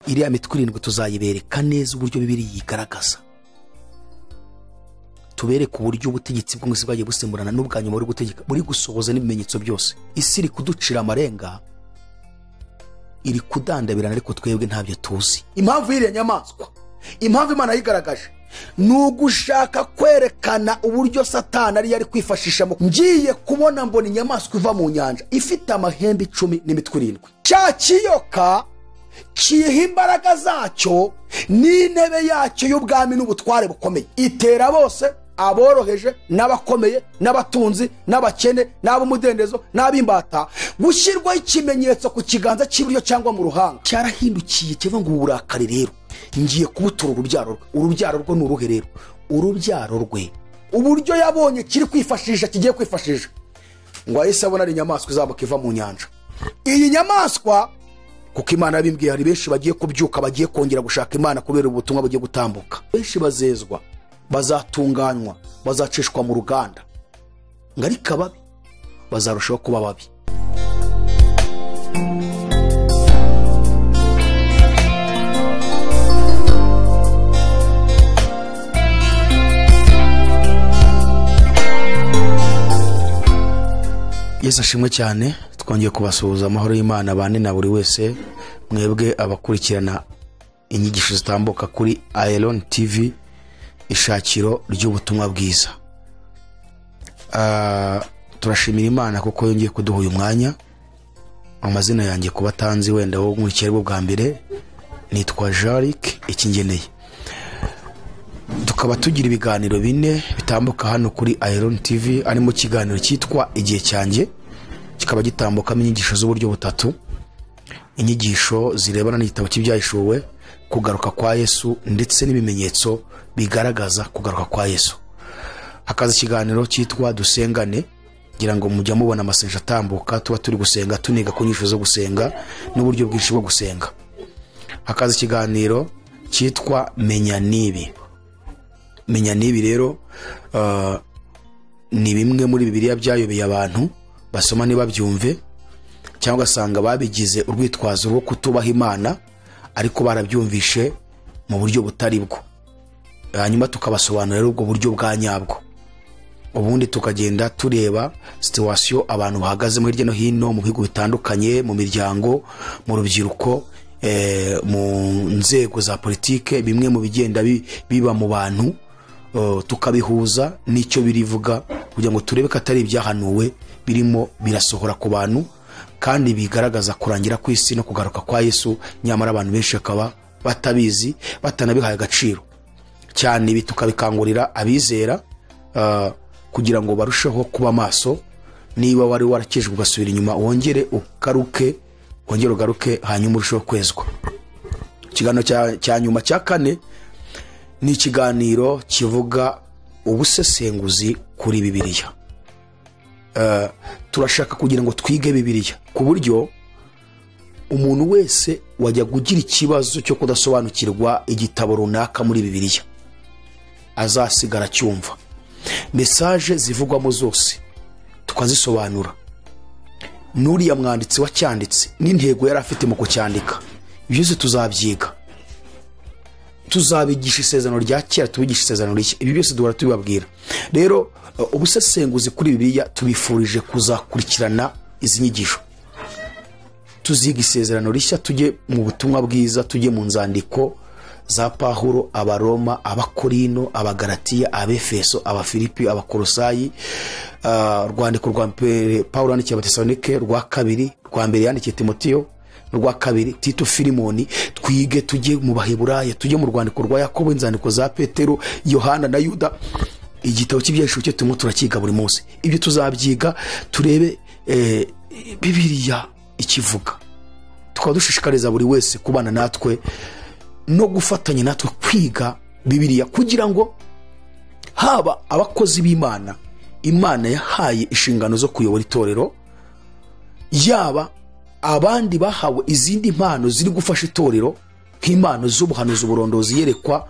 Iriya mitwe irindwi tuzayibereka neza uburyo Bibiliya yigaragaza, tubereke uburyo ubutegetsi bw'isi bwagiye busimburana n'ubwa nyuma buri gutegeka, buri gusohoza n'ibimenyetso byose. Isi iri kuducira amarenga, iri kudandabirana, ariko twebwe ntabyo tuzi. Impamvu y'iriya nyamaswa, impamvu Imana yigaragaje, ni ugushaka kwerekana uburyo Satani ari yari kwifashisha. Ngiye kubona mbona inyamaswa iva mu nyanja ifite amahembe 10 n'imitwe 7. Cya kiyoka kiha imbaraga zacyo n'intebe yacyo y'ubwami n'ubutware bukomeye, itera bose, aboroheje n'abakomeye n'abatunzi n'abakene n'ab'umudendezo n'ab'imbata, gushyirwaho ikimenyetso ku kiganza cy'iburyo cyangwa mu ruhanga. Cyarahindukiye kivuga ngo uburakari rero ngiye kubutura urubyaro rwe. Urubyaro rwe ni uruhe rero? Urubyaro rwe, uburyo yabonye kiri kwifashisha, kigiye kwifashisha, ngo ahise abona ari inyamaswa izamuka iva mu nyanja. Iyi nyamaswa, kuko Imana yabimbwiye, hari benshi bagiye kubyuka, bagiye kongera gushaka Imana kubera ubutumwa bugiye gutambuka. Benshi bazezwa, bazatunganywa, bazacishwa mu ruganda, ngo ariko ababi bazarushaho kuba babi. Yesu ashimwe cyane. Twongeye kubasuhuza, amahoro y'Imana bane na buri wese mwebwe abakurikirana inyigisho zitambuka kuri Iron TV, ishakiro ry'ubutumwa bwiza. Turashimira Imana kuko yongeye kuduha uyu mwanya. Amazina yanjye kuba atanzi wenda wo nkurikira bwa mbere, nitwa Jaric Ikingeneye. Tukaba tugira ibiganiro bine bitambuka hano kuri Iron TV, arimo kiganiro cyitwa Igihe Cyanjye, kikaba gitambukamo inyigisho z'uburyo butatu: inyigisho zirebana n'igitabo cy'Ibyahishuwe, kugaruka kwa Yesu, ndetse n'ibimenyetso bigaragaza kugaruka kwa Yesu. Hakaza ikiganiro cyitwa Dusengane, ngira ngo mujya mubona amasengesho atambuka, tuba turi gusenga, tuniga ku nyigisho zo gusenga n'uburyo bwinshi bwo gusenga. Hakaza ikiganiro cyitwa Menya Nibi. Menya Nibi rero ni bimwe muri Bibiliya byayobeye abantu basoma ntibabyumve, cyangwa ugasanga babigize urwitwazo rwo kutubaha Imana, ariko barabyumvishe mu buryo butari bwo. Hanyuma tukabasobanurira ubwo buryo bwa nyabwo, ubundi tukagenda tureba situation abantu bahagazemo hirya no hino mu bihugu bitandukanye, mu miryango, mu rubyiruko, mu nzego za politike, bimwe mu bigenda biba mu bantu, tukabihuza n'icyo birivuga kugira ngo turebe ko atari ibyahanuwe birimo birasohora ku bantu, kandi bigaragaza kurangira kw'isi no kugaruka kwa Yesu, nyamara abantu benshi bakaba batabizi, batanabihaye agaciro cyane. Ibi tukabikangurira abizera kugira ngo barusheho kuba maso. Niba wari warakijwe ugasubira inyuma, wongere ugaruke, wongere ugaruke, hanyuma urusheho kwezwa. Ikiganiro cya nyuma cya kane ni ikiganiro kivuga ubusesenguzi kuri Bibiliya. Turashaka kugira ngo twige Bibiliya ku buryo umuntu wese wajya kugira ikibazo cyo kudasobanukirwa igitabo runaka muri Bibiliya azasigara cyumva message zivugwamo zose, tukazisobanura, n'uriya mwanditsi wacyanditse n'intego yari afite mu kucyandika, byose tuzabyiga. Tuzabigisha isezerano rya kera, tubigisha isezerano rishya, ibi byose duhora tubibabwira. Rero ubusesenguzi kuri Bibiliya tubifurije kuzakurikirana izi nyigisho. Tuziga isezerano rishya, tujye mu butumwa bwiza, tujye mu nzandiko za Pawulo, Abaroma, Abakorino, Abagalatiya, Abefeso, Abafilipi, Abakolosayi, rwandiko rwa mbere Pawulo yandikiye Abatesalonike, rwa kabiri rwa mbere yandikiye Timoteyo, rwa kabiri Tito, Filimoni. Twige tujye mu Baheburayo, tujye mu rwandiko rwa Yakobo, inzandiko za Petero, Yohana na Yuda. Igitabo cy'Ibyahishuwe cyo turimo turakiga buri munsi. Ibyo tuzabyiga turebe Bibiliya ikivuga. Tukaba dushishikariza buri wese kubana natwe no gufatanya natwe kwiga Bibiliya, kugira ngo haba abakozi b'Imana Imana yahaye inshingano zo kuyobora itorero, yaba abandi bahawe izindi mpano ziri gufasha itorero, nk'impano z'ubuhanuzi, uburondozi, yerekwa,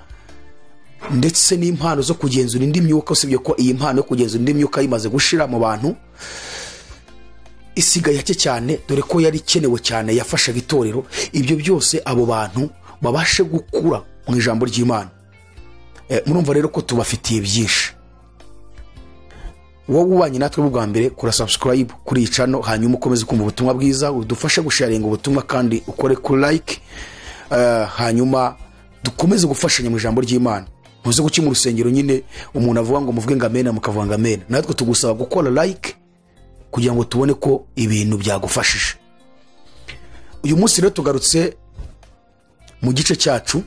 ndetse n'impano zo kugenzura indi myuka. Usibye ko iyi mpano yo kugenzura indi myuka yimaze gushira mu bantu, Isigaye hake cyane, dore ko yari ikenewe cyane, yafashaga itorero. Ibyo byose abo bantu babashe gukura mu ijambo ry'Imana. Murumva rero ko tubafitiye byinshi. Wowe ubanye natwe bwa mbere, kora subscribe kuri iyi channel, hanyuma ukomeze kumva ubutumwa bwiza, udufashe gusharinga ubutumwa kandi ukore kuri like, hanyuma dukomeze gufashanya mu ijambo ry'Imana. Muze guki mu rusengero nyine umuntu avuga ngo muvuge ngo amena, mukavuga ngo amena. Natwe tugusaba gukora like kugira ngo tubone ko ibintu byagufashije. Uyu munsi rero tugarutse mu gice cyacu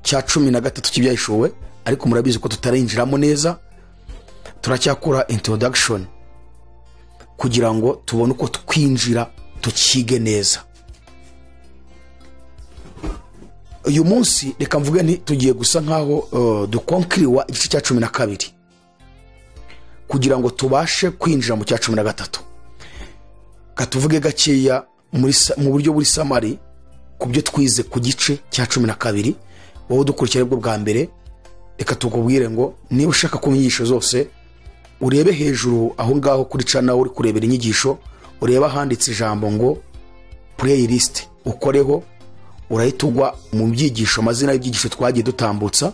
cya 13 cy'Ibyahishuwe, ariko murabizi ko tutarinjiramo neza, turacyakora introduction kugira ngo tubone uko twinjira tukige neza. Uyu munsi reka mvuge nti tugiye gusa nkaho dukonkiriwa igice cya 12 kugira ngo tubashe kwinjira mu cya 13. Katuvuge gakeya mu buryo buri summary ku byo twize ku gice cya 12. Wowe dukurikira bwo bwa mbere, reka tukubwire ngo niba ushaka kumenya inyigisho zose, urebe hejuru aho ngaho kuri channel uri kurebera inyigisho, urebe ahanditse ijambo ngo playlist, ukoreho urahita ugwa mu byigisho, amazina y'ibyigisho twagiye dutambutsa.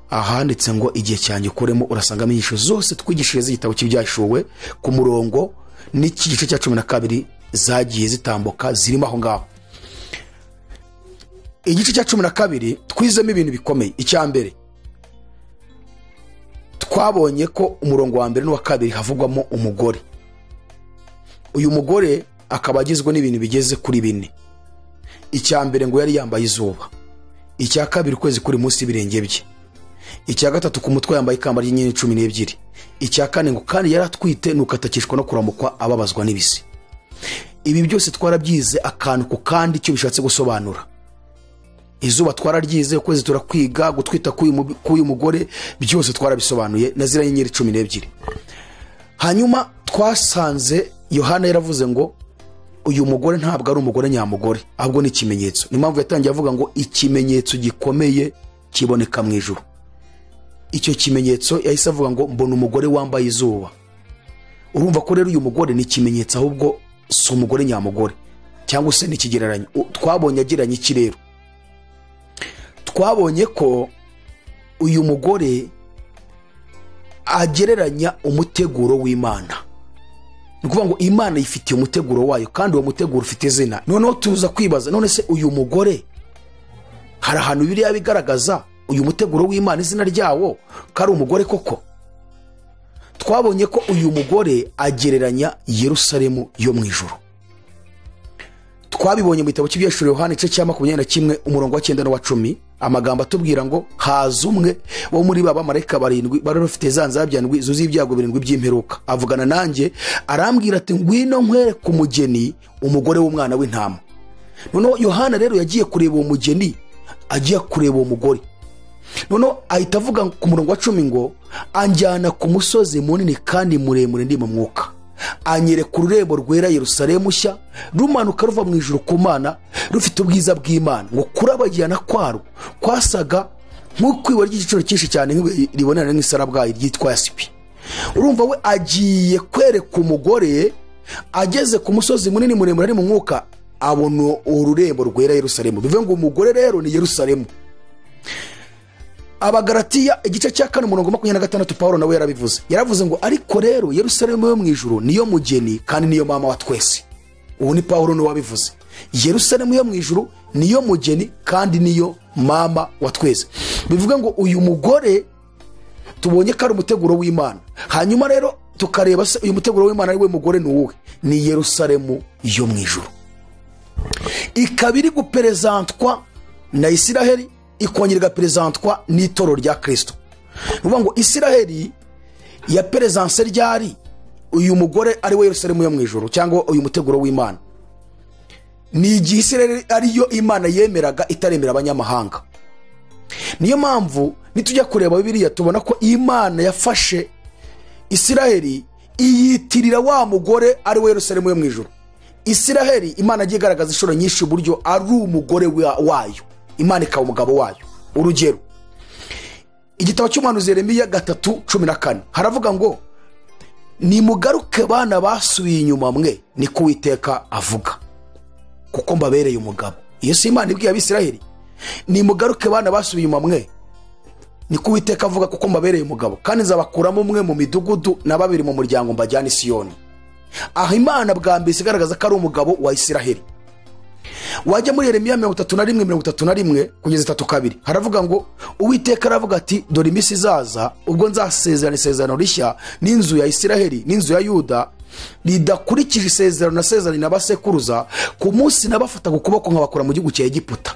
Ahanditse ngo igihe cyanjye ukoremo, urasanga inyigisho zose twigishije z'igitabo cy'Ibyahishuwe ku murongo n'iki gice cya 12 zagiye zitambuka zirimo aho ngaho. Igice cya 12 twizemo ibintu bikomeye. Icya mbere, twabonye ko umurongo wa mbere n'uwa kabiri havugwamo umugore. Uyu mugore akaba agizwe n'ibintu bigeze kuri bine. Icya mbere ngo yari yambaye izuba. Icya kabiri, ukwezi kuri munsi y'ibirenge bye. Icya gatatu, ku mutwe yambaye ikamba ry'inyenyeri 12. Icya kane ngo kandi yari atwite, nuko atakishwa no kuramukwa ababazwa n'ibisi. Ibi byose twarabyize akantu ku kandi icyo bishatse gusobanura. Izuba twararyize, ukwezi turakwiga, gutwita k'uyu mugore byose twarabisobanuye, na ziriya nyenyeri 12. Hanyuma twasanze Yohana yaravuze ngo uyu mugore ntabwo ari umugore nyamugore, ahubwo ni ikimenyetso. Niyo mpamvu yatangiye avuga ngo ikimenyetso gikomeye kiboneka mu ijuru. Icyo kimenyetso yahise avuga ngo mbona umugore wambaye izuba. Urumva ko rero uyu mugore ni ikimenyetso, ahubwo si umugore nyamugore, cyangwa se ni ikigereranyo. Twabonye agereranya iki rero? Twabonye ko uyu mugore agereranya umuteguro w'Imana. Ni ukuvuga ngo Imana ifitiye umuteguro wayo, kandi uwo muteguro ufite izina. Noneho tuza kwibaza, none se uyu mugore hari ahantu Bibiliya bigaragaza uyu muteguro w'Imana izina ryawo ko ari umugore koko? Twabonye ko uyu mugore agereranya Yerusalemu yo mu ijuru. Twabibonye mu gitabo cy'Ibyahishuwe Yohana igice cya 21 umurongo wa 9 n'uwa 10, amagambo atubwira ngo haza umwe wo muri ba bamarayika barindwi bari bafite za nzabya ndwi zuzuye ibyago birindwi by'imperuka, avugana nanjye arambwira ati ngwino nkwereke umugeni, umugore w'umwana w'intama. Noneho Yohana rero yagiye kureba uwo mugeni, agiye kureba uwo mugore. Noneho ahita avuga ku murongo wa 10 ngo anjyana ku musozi munini kandi muremure ndi mu mwuka, anyereka ururembo rwera Yerusalemu nshya rumanuka ruva mu ijuru ku Mana, rufite ubwiza bw'Imana, ngo kurabagirana kwarwo kwasaga nk'ukwiba ry'igiciro cyinshi cyane nk'ibuye ribonerana nk'isarabwayi ryitwa yasipi. Urumva we agiye kwereka umugore, ageze ku musozi munini muremure ari mu mwuka, abona ururembo rwera Yerusalemu. Bivuze ngo umugore rero ni Yerusalemu. Abagalatiya igice cya 4 umurongo 26, Paulo nawe yarabivuze. Yaravuze ngo ariko rero Yerusalemu yo mu ijuru niyo mugeni kandi niyo mama wa twese. Ubu ni Paulo niwe wabivuze. Yerusalemu yo mu ijuru niyo mugeni kandi niyo mama wa twese. Bivuga ngo uyu mugore tubonye ko ari umuteguro w'Imana. Hanyuma rero tukareba se uyu muteguro w'Imana ari we mugore ni uwuhe? Ni Yerusalemu yo mu ijuru. Ikaba iri guperezantwa na Isiraheli, ikongera igaperezantwa n'itorero rya Kristo. Ni ukuvuga ngo Isiraheli ya perezanse ryari uyu mugore ari we Yerusalemu yo mu ijuru, cyangwa uyu muteguro w'Imana. Ni igihe Isiraheli ariyo Imana yemeraga itaremera abanyamahanga. Niyo mpamvu nitujya kureba Bibiliya tubona ko Imana yafashe Isiraheli iyitirira wa mugore ari we Yerusalemu yo mu ijuru. Isiraheli Imana agiye igaragaza inshuro nyinshi uburyo ari umugore wayo, Imana ikaba umugabo wayo. Urugero, igitabo cy'umuhanuzi Yeremiya 3:14 haravuga ngo Nimugaruke bana basubiye inyuma mwe, niko Uwiteka avuga, kuko mbabereye umugabo. Iyo si Imana ibwiye Abisirayeli, nimugaruke bana basubiye inyuma mwe, niko Uwiteka avuga, kuko mbabereye umugabo, kandi nzabakuramo umwe mu midugudu na babiri mu muryango mbajyane i Siyoni. Aho Imana bwa mbere igaragaza ko ari umugabo wa Isiraheli. Wajya muri Yeremiya 31:31 kugeza 32, haravuga ngo Uwiteka aravuga ati dore iminsi izaza ubwo nzasezerana isezerano rishya n'inzu ya Isiraheli n'inzu ya Yuda, ridakurikije isezerano nasezeranye na basekuruza ku munsi nabafataga ukuboko nkabakura mu gihugu cya Egiputa.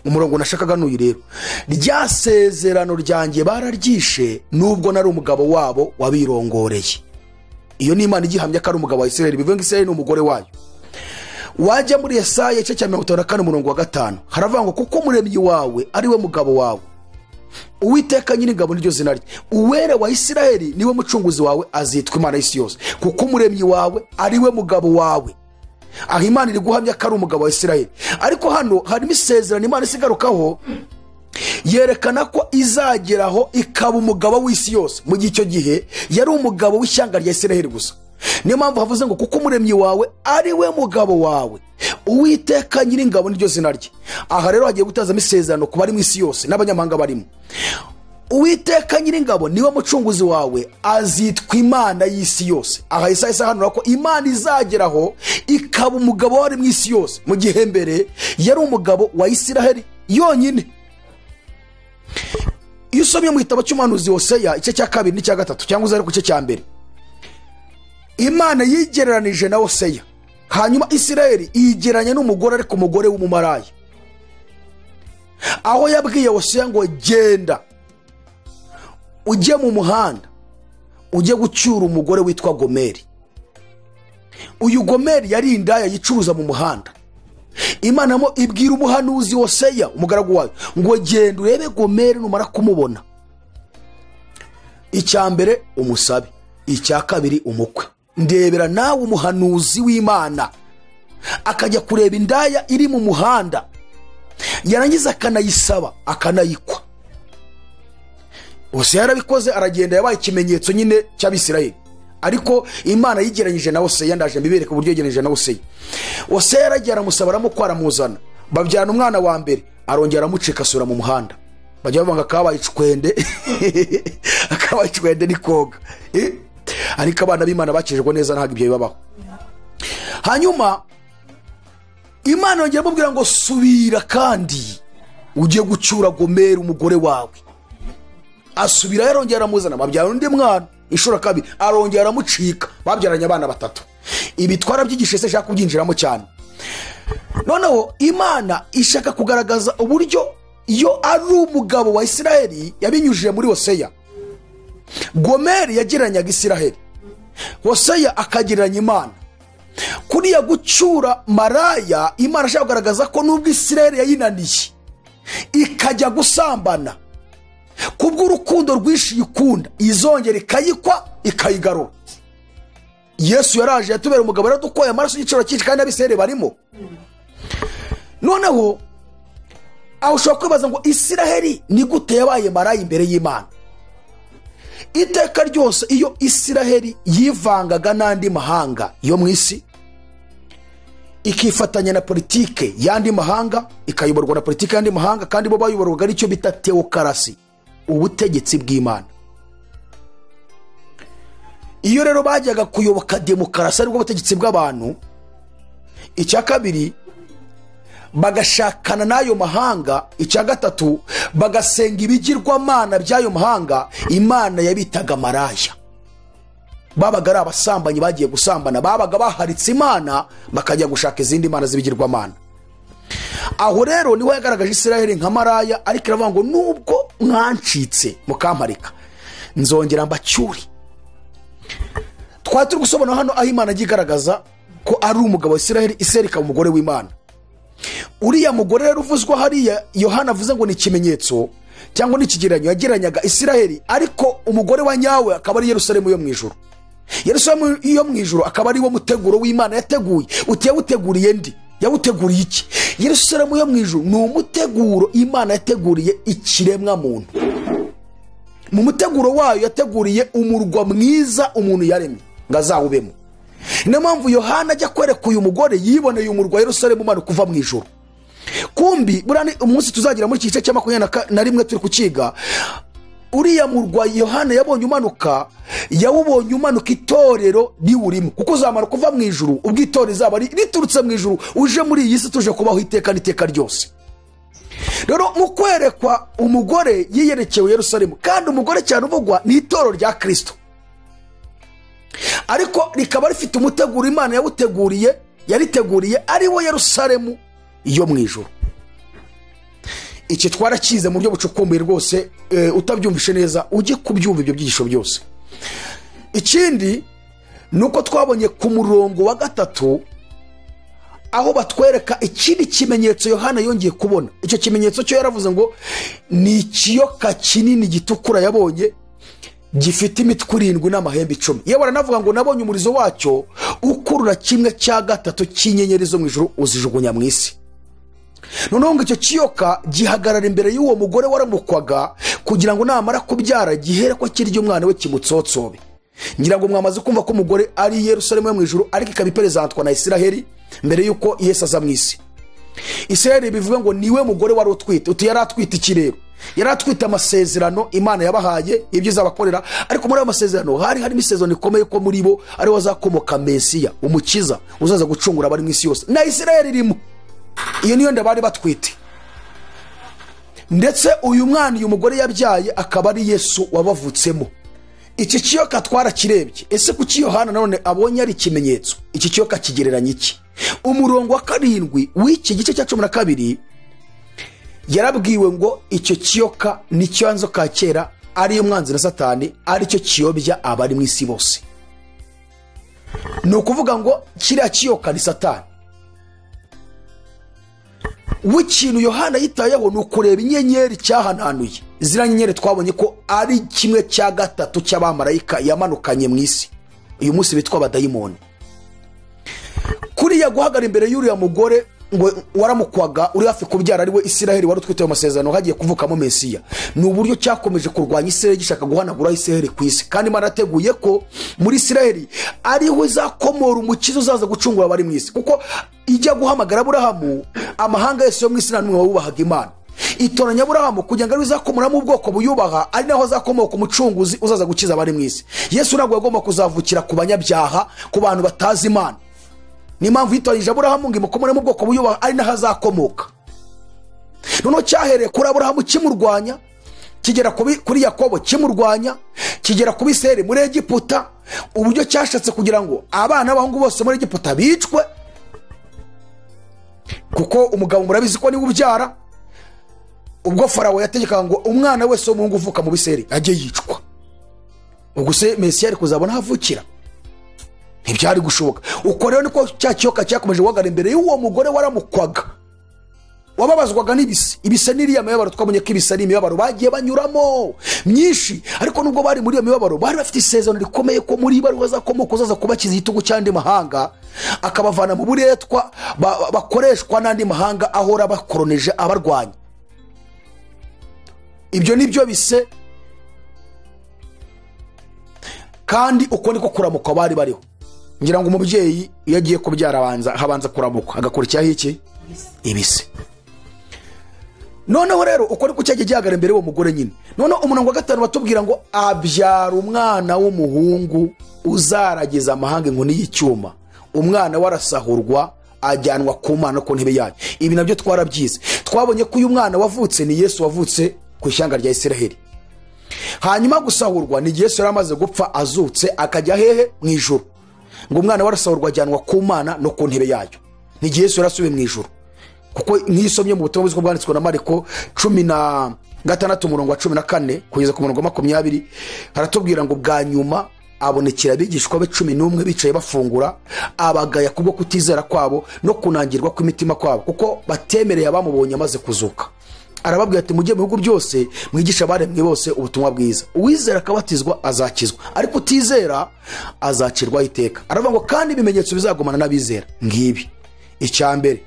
Umurongo nashakaga n'uyu rero, rya sezerano ryanjye bararyishe nubwo nari umugabo wabo wabirongoreye. Iyo ni Imana igihamya ko ari umugabo wa Isiraheli, bivuga ngo Isiraheli ni umugore wayo. Wajya muri Yesaya igice cya 54 umurongo wa 5, haravuga ngo kuko umuremyi wawe ari we mugabo wawe, Uwiteka Nyiringabo niryo zina rye, Uwera wa Isiraheli niwe mucunguzi wawe, azitwa Imana y'isi yose, kuko umuremyi wawe ari we mugabo wawe. Aho Imana iri guhamya ko ari umugabo wa Isiraheli. Ariko hano harimo isezerano Imana isigarukaho yerekana ko izageraho ikaba umugabo w'isi yose. Mu gihe icyo gihe yari umugabo w'ishyanga rya Isiraheli gusa. Niyo mpamvu havuze ngo kuko umuremyi wawe ari we mugabo wawe, Uwiteka Nyiringabo niryo zina rye. Aha rero hagiye gutazamo isezerano ku bari mu isi yose n'abanyamahanga barimo. Uwiteka Nyiringabo niwe mucunguzi wawe, azitwa Imana y'isi yose. Aha Yesaya ahanura ko Imana izageraho ikaba umugabo wari mu isi yose, mu gihe mbere yari umugabo wa Isiraheli yonyine. Iyo usomye mu gitabo cy'umuhanuzi Hoseya igice cya 2 n'icya 3 cyangwa uzare ku gice cya 1, Imana yigereranije na Hoseya, hanyuma Isiraheli yigereranya n'umugore, ariko umugore w'umumaraya. Aho yabwiye Hoseya ngo genda ujye mu muhanda ujye gucyura umugore witwa Gomeri. Uyu Gomeri yari indaya yicuruza mu muhanda. Imana mo ibwira umuhanuzi Hoseya umugaragu wayo ngo genda urebe Gomeri, numara kumubona icya mbere umusabe, icya kabiri umukwe. Ndebera nawe umuhanuzi w'Imana akajya kureba indaya iri mu muhanda, yarangiza akanayisaba akanayikwa. Hoseya yarabikoze, aragenda, yabaye ikimenyetso nyine cy'Abisirayeli. Ariko Imana yigereranyije na Hoseya, ndaje mbibereka uburyo yigereranyije na Hoseya. Hoseya yaragiye aramusaba, aramukwa, aramuzana, babyarana umwana wa mbere, arongera aramucika asubira mu muhanda. Bajya bavuga akabaye icwende akabaye icwende ni koga. Ariko abana b'Imana bakijejwe neza ntabwo ibyo bibabaho. Hanyuma Imana yongera amubwira ngo subira kandi ujye gucyura Gomeri umugore wawe. Asubira, yarongera aramuzana, babyara undi mwana inshuro kabiri, arongera aramucika, babyaranye abana batatu. Ibi twarabyigishe se shaka kubyinjiramo cyane. Noneho Imana ishaka kugaragaza uburyo iyo ari umugabo wa Isiraheli yabinyujije muri Hoseya. Gomeri yagereranyaga Isiraheli, Hoseya akagereranya Imana. Kuriya gucyura maraya, Imana ashaka kugaragaza ko nubwo Isiraheli yayinaniye ikajya gusambana, kubw'urukundo rwinshi ikunda izongera ikayikwa ikayigarura. Yesu yaraje yatubera umugabo, yaradukoye amaraso y'igiciro cyinshi, kandi n'Abisirayeli barimo. Noneho aho ushobora kwibaza ngo Isiraheli ni gute yabaye maraya imbere y'Imana? Iteka ryose iyo Isiraheli yivangaga n'andi mahanga yo mu isi, ikifatanya na politike y'andi mahanga, ikayoborwa na politike y'andi mahanga, kandi bo bayoborwaga n'icyo bita teokarasi, ubutegetsi bw'Imana. Iyo rero bajyaga kuyoboka demokarasi aribwo butegetsi bw'abantu, icya kabiri bagashakana n'ayo mahanga, icya gatatu bagasenga ibigirwamana by'ayo mahanga, Imana yabitaga maraya. Babaga ari abasambanyi bagiye gusambana, babaga baharitse Imana bakajya gushaka izindi mana z'ibigirwamana. Aho rero niho yagaragaje Isiraheli nka maraya, ariko iravuga ngo nubwo mwancitse mukamparika nzongera mbacyure. Twari turi gusobanura hano aho Imana agiye igaragaza ko ari umugabo wa Isiraheli, Isiraheli ikaba umugore w'Imana. Uriya mugore rero uvuzwa hariya Yohana avuze ngo ni ikimenyetso cyangwa ni ikigereranyo, yagereranyaga Isiraheli, ariko umugore wa nyawe akaba ari Yerusalemu yo mu ijuru. Yerusalemu yo mu ijuru akaba ari wo muteguro w'Imana yateguye. Uti yawuteguriye ndi? Yawuteguriye iki? Yerusalemu yo mu ijuru ni umuteguro Imana yateguriye ikiremwa muntu. Mu muteguro wayo yateguriye umurwa mwiza umuntu yaremye ngo azawubemo. Niyo mpamvu Yohana ajya kwereka uyu mugore yiboneye umurwa wa Yerusalemu umanuka kuva mu ijuru. Kumbi buriya ni umunsi tuzagira muri iki gice cya 21 turi kukiga, uriya murwa Yohana yabonye umanuka, yawubonye umanuka itorero riwurimo, kuko uzamanuka uva mu ijuru, ubwo itorero rizaba riturutse mu ijuru uje muri iyi si tuje kubaho iteka n'iteka ryose. Rero mu kwerekwa umugore yiyerekewe Yerusalemu, kandi umugore cyane uvugwa ni itorero rya Kristo, ariko rikaba rifite umuteguro Imana yawuteguriye, yariteguriye ari wo Yerusalemu yo mu ijuru. Iki twarakize mu buryo bucukumbuye rwose, utabyumvishe neza ujye kubyumva ibyo byigisho byose. Ikindi nuko twabonye ku murongo wa 3 aho batwereka ikindi kimenyetso Yohana yongeye kubona. Icyo kimenyetso cyo yaravuze ngo ni ikiyoka kinini gitukura yabonye gifite imitwe 7 n'amahembe 10. Yewe aranavuga ngo nabonye umurizo wacyo ukurura 1/3 cy'inyenyeri zo mu ijuru uzijugunya mu isi. Noneho ngo icyo kiyoka gihagarara imbere y'uwo mugore waramukwaga kugira ngo namara kubyara gihere ko kirya umwana we kimutsotsobe. Ngira ngo mwamaze kumva ko umugore ari Yerusalemu yo mu ijuru, ariko ikaba iperezantwa na Isiraheli mbere yuko Yesu aza mu isi. Isiraheli bivuga ngo niwe mugore wari utwite. Uti yari atwite iki rero? Yari atwite amasezerano Imana yabahaye ibyo izabakorera, ariko muri ayo masezerano hari harimo isezerano rikomeye ko muri bo ari wazakomoka Mesiya, umukiza uzaza gucungura abari mu isi yose, na Isiraheli irimo. Iyo niyo nda bari batwite. Ndetse uyu mwana uyu mugore yabyaye akaba ari Yesu wabavutsemo. Iki kiyoka twarakirebye. Ese kuki Yohana none abonye ari ikimenyetso? Iki kiyoka kigereranya iki? Umurongo wa 7 w'iki gice cya 12 yarabwiwe ngo icyo kiyoka ni cyo nzoka kera ari umwanzi na Satani, ari cyo kiyobya abari mu isi bose. Ni ukuvuga ngo kiriya kiyoka ni Satani. W'ikintu Yohana yitayeho ni ukureba inyenyeri cyahananuye. Ziriya nyenyeri twabonye ko ari 1/3 cy'abamarayika yamanukanye mu isi, uyu munsi bitwa abadayimoni. Kuriya guhagara imbere y'uriya mugore ngo waramukwaga uri hafi kubyara ari we Isiraheli wari utwite ayo masezerano hagiye kuvukamo Mesiya, ni uburyo cyakomeje kurwanya Isiraheli gishaka guhanagura Isiraheli ku isi. Kandi Imana yateguye ko muri Isiraheli ariho izakomora umukiza uzaza gucungura abari mu isi, kuko ijya guhamagara Aburahamu amahanga yose yo mu isi nta n'umwe wubahaga Imana. Itoranya Aburahamu kugira ngo izakomoramo ubwoko buyubaha, ari naho azakomoka umucunguzi uzaza gukiza abari mu isi. Yesu ntabwo yagomba kuzavukira ku banyabyaha, ku bantu batazi Imana. Ni mpamvu yitoranyije Aburahamu ngo imukomoremo ubwoko buyubaha, ari naho azakomoka. Noneho cyahereye kuri Aburahamu kimurwanya, kigera kuri Yakobo kimurwanya, kigera ku Bisirayeli muri Egiputa, uburyo cyashatse kugira ngo abana b'abahungu bose muri Egiputa bicwe, kuko umugabo murabizi ko niwe ubyara. Ubwo Farawo yategekaga ngo umwana wese w'umuhungu uvuka mu Bisirayeli ajye yicwa. Ubwo se Mesiya ari kuzabona havukira? Ntibyari gushoboka. Uko rero niko cya kiyoka cyakomeje guhagarara imbere y'uwo mugore waramukwaga, wababazwaga n'ibise. Ibise n'iriya mibabaro twabonye ko ibise ari imibabaro bagiye banyuramo myinshi, ariko nubwo bari muri iyo mibabaro bari bafite isezerano rikomeye ko muri bo bazakomoka uzaza kubakiza igitugu cy'andi mahanga, akabavana mu buretwa bakoreshwa n'andi mahanga ahora bakoroneje abarwanya. Ibyo nibyo bise, kandi uko niko kuramukwa bari bariho. Ngira ngo umubyeyi iyo agiye kubyara habanza kuramukwa agakurikiraho iki? Ibise. Noneho rero uko niko cyagiye gihagarara imbere y'uwo mugore nyine. Noneho umurongo wa 5 batubwira ngo abyara umwana w'umuhungu uzaragiza amahanga inkoni y'icyuma, umwana warasahurwa ajyanwa ku Mana ku ntebe yayo. Ibi nabyo twarabyize. Twabonye ko uyu mwana wavutse ni Yesu wavutse ku ishyanga rya Isiraheli. Hanyuma gusahurwa ni Yesu yari amaze gupfa azutse akajya hehe? Mu ijuru. Ngo umwana warasahurwa ajyanwa ku Mana no ku ntebe yayo. Ni Yesu yarasubiye mu ijuru. Kuko nk'isomye mu butumwa bwiza bwanditswe na Mariko 16 umurongo wa 14 kugeza ku murongo wa 20 haratubwira ngo bwa nyuma abonekera abigishwa be 11 bicaye bafungura, abagaya kubwo kutizera kwabo no kunangirwa kw'imitima kwabo, kuko batemereye abamubonye amaze kuzuka. Arababwira ati mujye mu bihugu byose mwigisha abaremwe bose ubutumwa bwiza, uwizera akabatizwa azakizwa, ariko utizera azacirwaho iteka. Aravuga ngo kandi ibimenyetso bizagumana n'abizera ngibi: icya mbere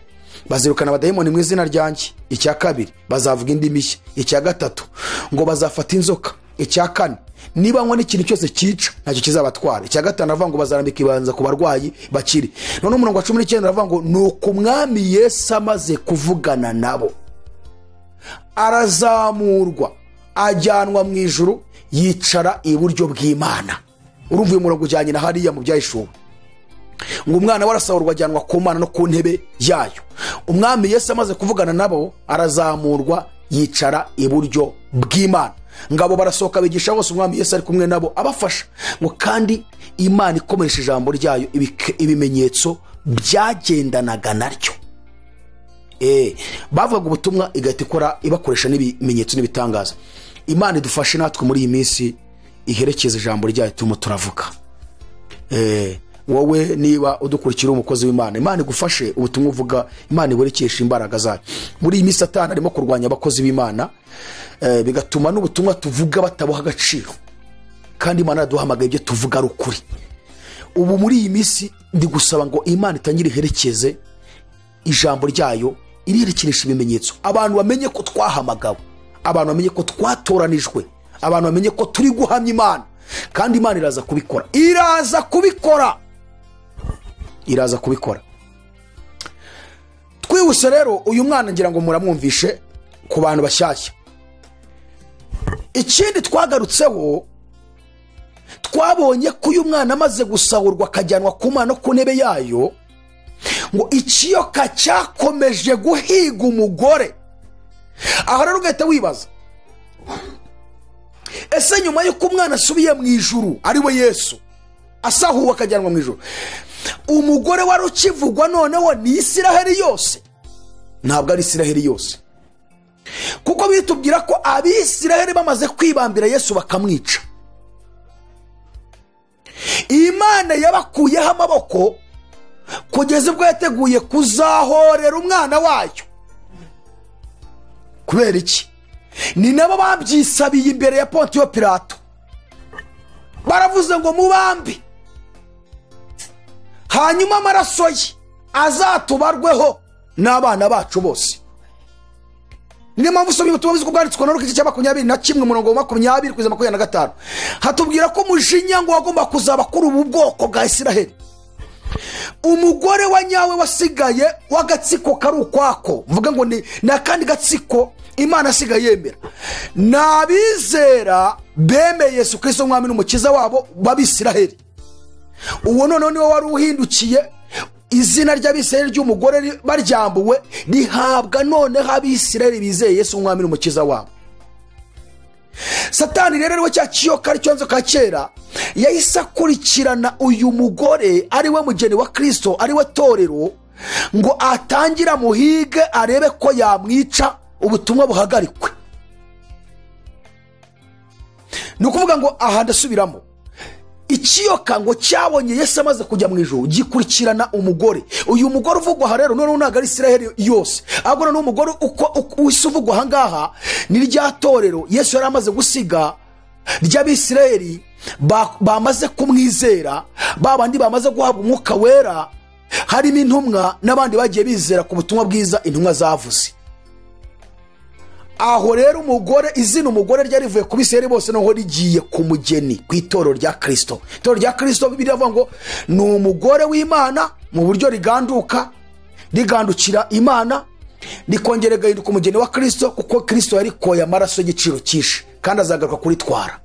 bazirukana abadayimoni mu izina ryanjye, icya kabiri bazavuga indimi nshya, icya gatatu ngo bazafata inzoka Icya kane, nibanywa n'ikintu cyose cyica ntacyo kizabatwara. Icya gatanu aravuga ngo bazarambika ibiganza ku barwayi bakire. None umurongo wa 19 aravuga ngo nuko umwami Yesu amaze kuvugana nabo arazamurwa ajyanwa mu ijuru yicara iburyo bw'Imana. Urumva uyu murongo ujyanye na hariya mu byahishuwe ngo umwana warasahurwa ajyanwa ku Mana no ku ntebe yayo. Umwami Yesu amaze kuvugana nabo arazamurwa yicara iburyo bw'Imana. Ngabo barasohoka bigisha bose, umwami Yesu ari kumwe nabo abafasha. Ngo kandi Imana ikomeresha ijambo ryayo ibimenyetso byagendanaga naryo. Bavuga ubutumwa igahita ikora ibakoresha n'ibimenyetso n'ibitangaza. Imana idufashe natwe muri iyi minsi iherekeza ijambo ryayo turimo turavuga. Wowe niba udukurikira umukozi w'Imana, Imana igufashe ubutumwa uvuga, Imana iburekesha imbaraga zayo. Muri iyi minsi Satani arimo kurwanya abakozi b'Imana, bigatuma n'ubutumwa tuvuga batabuha agaciro, kandi Imana yaduhamagaye ibyo tuvuga ari ukuri. Ubu muri iyi minsi ndi gusaba ngo Imana itangire iherekeze ijambo ryayo, iriherekeresha ibimenyetso, abantu bamenye ko twahamagawe, abantu bamenye ko twatoranijwe, abantu bamenye ko turi guhamya Imana. Kandi Imana iraza kubikora, iraza kubikora, iraza kubikora. Twihuse rero, uyu mwana ngira ngo muramwumvishe ku bantu bashyashya. Ikindi twagarutseho, twabonye ko uyu mwana amaze gusahurwa akajyanwa ku Mana no ku ntebe yayo, ngo ikiyoka cyakomeje guhiga umugore. Aha rero ugahita wibaza, ese nyuma y'uko umwana asubiye mu ijuru ari we Yesu asahuwe akajyanwa mu ijuru, umugore wari ukivugwa noneho ni Isiraheli yose? Ntabwo ari Isiraheli yose, kuko bitubwira ko abisiraheli bamaze kwibambira Yesu bakamwica, Imana yabakuyeho amaboko kugeza ubwo yateguye kuzahorera umwana wayo. Kubera iki? Ni nabo babyisabiye imbere ya Pontiyo Pilato, baravuze ngo mubambi, hanyuma amaraso ye azatubarweho n'abana bacu bose. Niyo mpamvu usomye ubutumwa bwiza bwanditswe na Luka igice cya 21 umurongo wa 20 kugeza 25, hatubwira ko umujinya ngo wagomba kuzaba kuri ubu bwoko bwa Isiraheli. Umugore wa nyawe wasigaye w'agatsiko kari ukwako, mvuga ngo ni akandi gatsiko Imana asigaye yemera, n'abizera bemeye Yesu Kristo umwami n'umukiza wabo b'Abisiraheli. Uwo noneho niwe wari uhindukiye izina ry'Abisiraheli ry'umugore baryambuwe rihabwa noneho Abisiraheli bizeye Yesu umwami n'umukiza wabo. Satani rero ariwe cya kiyoka aricyo nzoka kera, yahise akurikirana uyu mugore ari we mugeni wa Kristo, ari we torero, ngo atangire muhige arebe ko yamwica ubutumwa buhagarikwe. Ni ukuvuga ngo aha ndasubiramo, ikiyoka ngo cyabonye Yesu amaze kujya mu ijuru gikurikirana umugore. Uyu mugore uvugwa aha rero noneho ntabwo ari Isiraheli yose, ahubwo noneho umugore uko uvugwa aha ngaha ni rya torero Yesu yari amaze gusiga ry'Abisiraheli bamaze kumwizera, babandi bamaze guhabwa umwuka wera, harimo intumwa n'abandi bagiye bizera ku butumwa bwiza intumwa zavuze. Aho rero umugore, izina umugore ryari rivuye ku Bisirayeli bose noneho rigiye ku mugeni, ku itorero rya Kristo. Itorero rya Kristo Bibiliya ivuga ngo ni umugore w'Imana mu buryo riganduka, rigandukira Imana, rikongera rigahinduka umugeni wa Kristo, kuko Kristo yarikoye amaraso y'igiciro cyinshi kandi azagaruka kuritwara.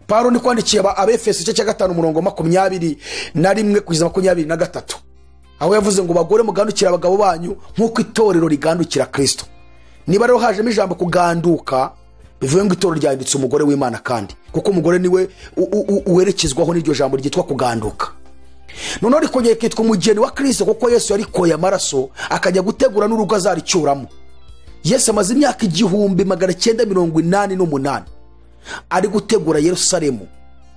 Paulo ni kwandikiye Abefeso igice cya 5 umurongo 21 kugeza 23, aho yavuze ngo bagore mugandukira abagabo banyu nk'uko itorero rigandukira Kristo. Niba rero hajemo ijambo kuganduka, bivuye ngo itorero ryanditse umugore w'Imana, kandi kuko umugore niwe uwerekezwaho n'iryo jambo ryitwa kuganduka. Noneho rikongera kitwa umugeni wa Kristo, kuko Yesu yarikoye amaraso akajya gutegura n'urugo azaricyuramo. Yesu amaze imyaka 1988 ari gutegura Yerusalemu,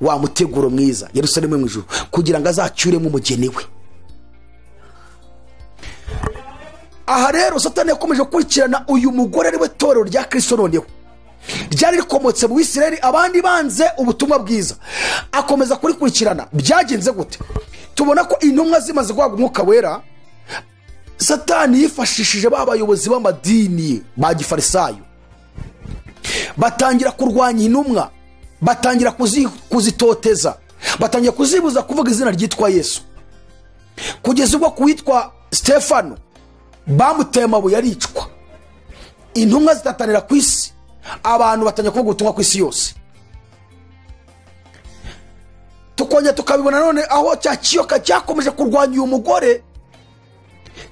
wa muteguro mwiza, Yerusalemu mu ijuru, kugira ngo azacyuremo umugeni we. Aha rero Satani yakomeje gukurikirana uyu mugore ari we torero rya Kristo noneho ryari rikomotse mu Bisirayeli, abandi banze ubutumwa bwiza, akomeza kurikurikirana. Byagenze gute? Tubona ko intumwa zimaze guhabwa umwuka wera, Satani yifashishije ba bayobozi b'amadini ba gifarisayo, Batangira kurwanya intumwa, batangira kuzitoteza, batangira kuzibuza kuvuga izina ryitwa Yesu, kugeza ubwo kuwitwa Stefano bamuteye amabuye aricwa. Intumwa zitatanira ku isi, abantu batangira kuvuga ubutumwa ku isi yose. Tukongera tukabibona none aho cya kiyoka cyakomeje kurwanya uyu mugore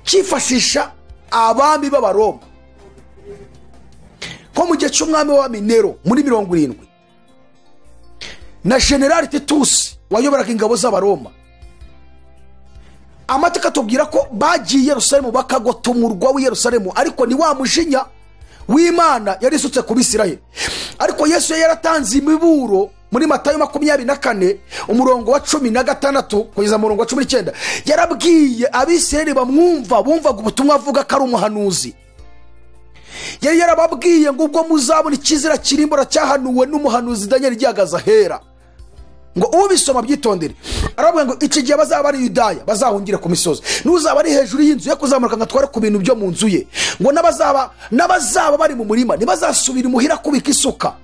cyifashisha abami b'Abaroma, nko mu gihe cy'umwami wa Nero muri 70 na General Titus wayoboraga ingabo z'Abaroma. Amateka atubwira ko bagiye Yerusalemu bakagota umurwa w'i Yerusalemu, ariko ni wa mujinya w'Imana yari isutse ku Bisirayeli. Ariko Yesu yari yaratanze imiburo muri Matayo 24 umurongo wa 16 kugeza umurongo wa 19. Yarabwiye Abisirayeli bamwumva, bumvaga ubutumwa avuga ko ari umuhanuzi. Yari yarababwiye ngo ubwo muzabona ikizira kirimbura cyahanuwe n'umuhanuzi Daniel gihagaze ahera, ngo ubisoma byitondere. Arababwira ngo iki gihe bazaba ari Yudaya bazahungira ku misozi, n'uzaba ari hejuru y'inzu ye kuzamuka ngo atware ku bintu byo mu nzu ye, ngo n'abazaba bari mu murima ntibazasubira imuhira kubika isuka.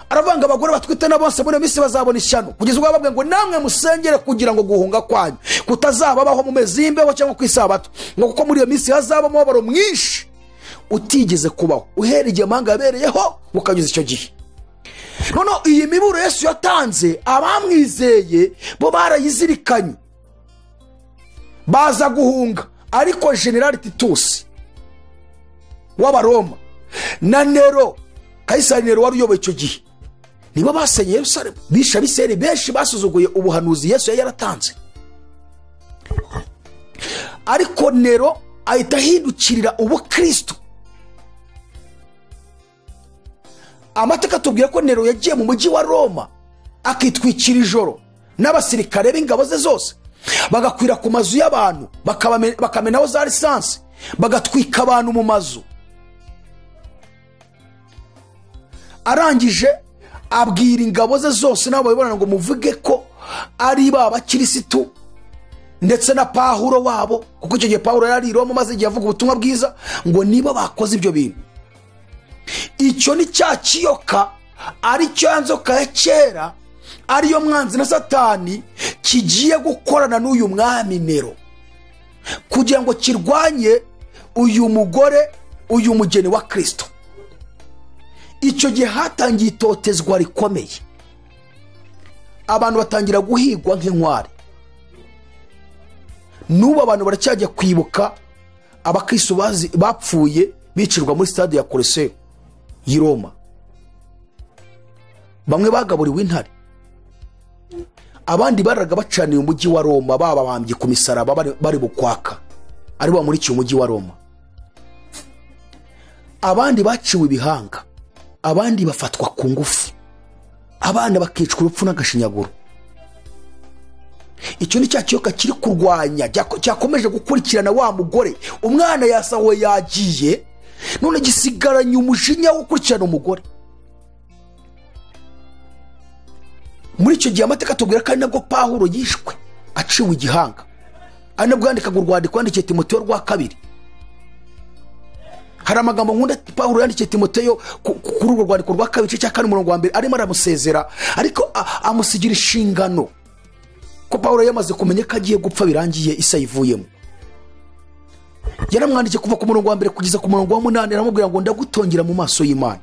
Aravuga ngo abagore batwite na bose muri minsi bazabona ishyano, kugeza ubwo bababwiye ngo namwe musengere kugira ngo guhunga kwanyu kutazababaho mu mezi y'imbeho cyangwa ku isabato, ngo kuko muri iyo minsi hazaba umubabaro mwinshi utigeze kubaho uhereye igihe amahanga yabereyeho ukanyuza icyo gihe. Noneho iyi miburo Yesu yatanze abamwizeye bo barayizirikanye baza guhunga, ariko General Titus w'Abaroma na Nero, Kayisari Nero wari uyoboye icyo gihe, nibo basenye Yerusalemu, bishe Abisirayeli benshi basuzuguye ubuhanuzi Yesu yari yaratanze. Ariko Nero ahita ahindukirira ubukristo. Amateka atubwira ko Nero yagiye mu mujyi wa Roma akitwikira ijoro n'abasirikare b'ingabo ze zose, bagakwira ku mazu y'abantu, bakamenaho za lisansi, bagatwika abantu mu mazu. Arangije abwira ingabo ze zose n'abo bayobora ngo muvuge ko ari ba bakirisitu ndetse na Pawulo wabo, kuko icyo gihe Pawulo yari i Roma maze igihe avuga ubutumwa bwiza, ngo niba bakoze ibyo bintu. Icyo ni cya kiyoka aricyo ya nzoka ya kera ariyo mwanzi na Satani kigiye gukorana n'uyu mwami Nero kugira ngo kirwanye uyu mugore, uyu mugeni wa Kristo. Icyo gihe hatangiye itotezwa rikomeye, abantu batangira guhigwa nk'inkware. N'ubu abantu baracyajya kwibuka abakristo bapfuye bicirwa muri stade ya Colosseo y'i Roma. Bamwe bagaburiwe intare, abandi baraga bacaniye umujyi wa Roma, bababambye ku misaraba bari bukwaka, ari bamurikiye umujyi wa Roma. Abandi baciwe ibihanga, abandi bafatwa ku ngufu, abana bakicwa urupfu n'agashinyaguro. Icyo ni cya kiyoka kiri kurwanya, cyakomeje gukurikirana wa mugore. Umwana yasawe yagiye, none gisigaranye umujinya wo gukurikirana umugore. Muri icyo gihe amateka atubwira ko ari nabwo Pawulo yishwe aciwe igihanga, ari nabwo yandikaga urwandiko yandikiye Timoteyo rwa kabiri. Hari amagambo nkunda Pawulo yandikiye Timoteyo kuri urwo rwandiko rwa kabiri igice cya 4 umurongo wa 1, arimo aramusezera, ariko amusigira inshingano ko Pawulo yamaze kumenya ko agiye gupfa birangiye isi ayivuyemo. Yaramwandikiye kuva ku murongo wa 1 kugeza ku murongo wa 8, aramubwira ngo ndagutongera mu maso y'Imana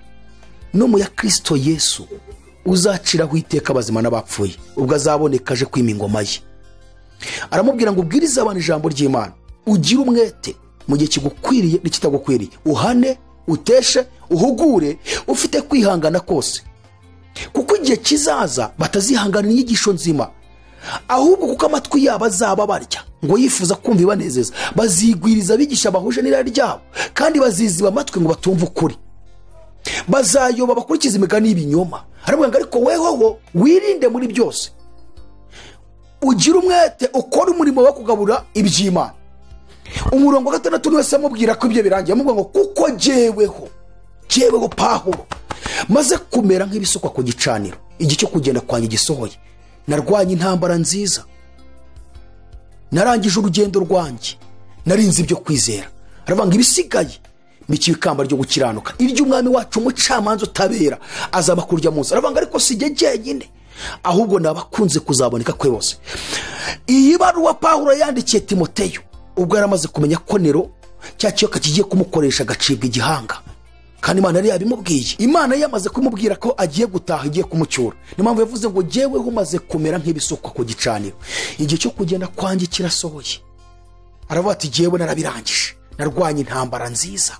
no mu ya Kristo Yesu uzaciraho iteka abazima n'abapfuye, ubwo azaboneka aje kwima ingoma ye. Aramubwira ngo ubwirize abantu ijambo ry'Imana, ugire umwete mu gihe kigukwiriye n'ikitagukwiriye, uhane, uteshe, uhugure, ufite kwihangana kose, kuko igihe kizaza batazihangana inyigisho nzima, ahubwo kuko amatwi yabo azaba barya ngo yifuza kumva ibanezeza, bazigwiriza abigisha bahuje n'irari ryabo, kandi baziziba amatwi ngo batumve ukuri, bazayoba bakurikiza imigani y'ibinyoma. Aravuga ngo ariko wehoho wirinde muri byose, ugire umwete, ukore umurimo wo kugabura iby'Imana. Umurongo wa 6 wese amubwira ko ibyo birangiye, amubwira ngo kuko jyeweho Pawulo maze kumera nk'ibisukwa ku gicaniro, igihe cyo kugenda kwanjye gisohoye, narwanye intambara nziza, narangije urugendo rwanjye, narinze ibyo kwizera. Aravuga ngo ibisigaye Mbikiwe ikamba ryo gukiranuka iry'umwami wacu umucamanza utabera azaba kurya munsi. Aravuga ariko si jye jyenyine, ahubwo nabakunze kuzaboneka kwe bose. Iyi baruwa Pawulo yandikiye Timoteyo ubwo yaramaze kumenya ko Nero cya kiyoka kigiye kumukoresha agacibwa igihanga, kandi Imana yari yabimubwiye. Imana yamaze kumubwira ko agiye gutaha, igiye kumucyura. Niyo mpamvu yavuze ngo jyeweho umaze kumera nk'ibisukwa ku gicaniro, igihe cyo kugenda kwanjye kirasohoye. Aravuga ati jyewe narabirangije, narwanye intambara nziza.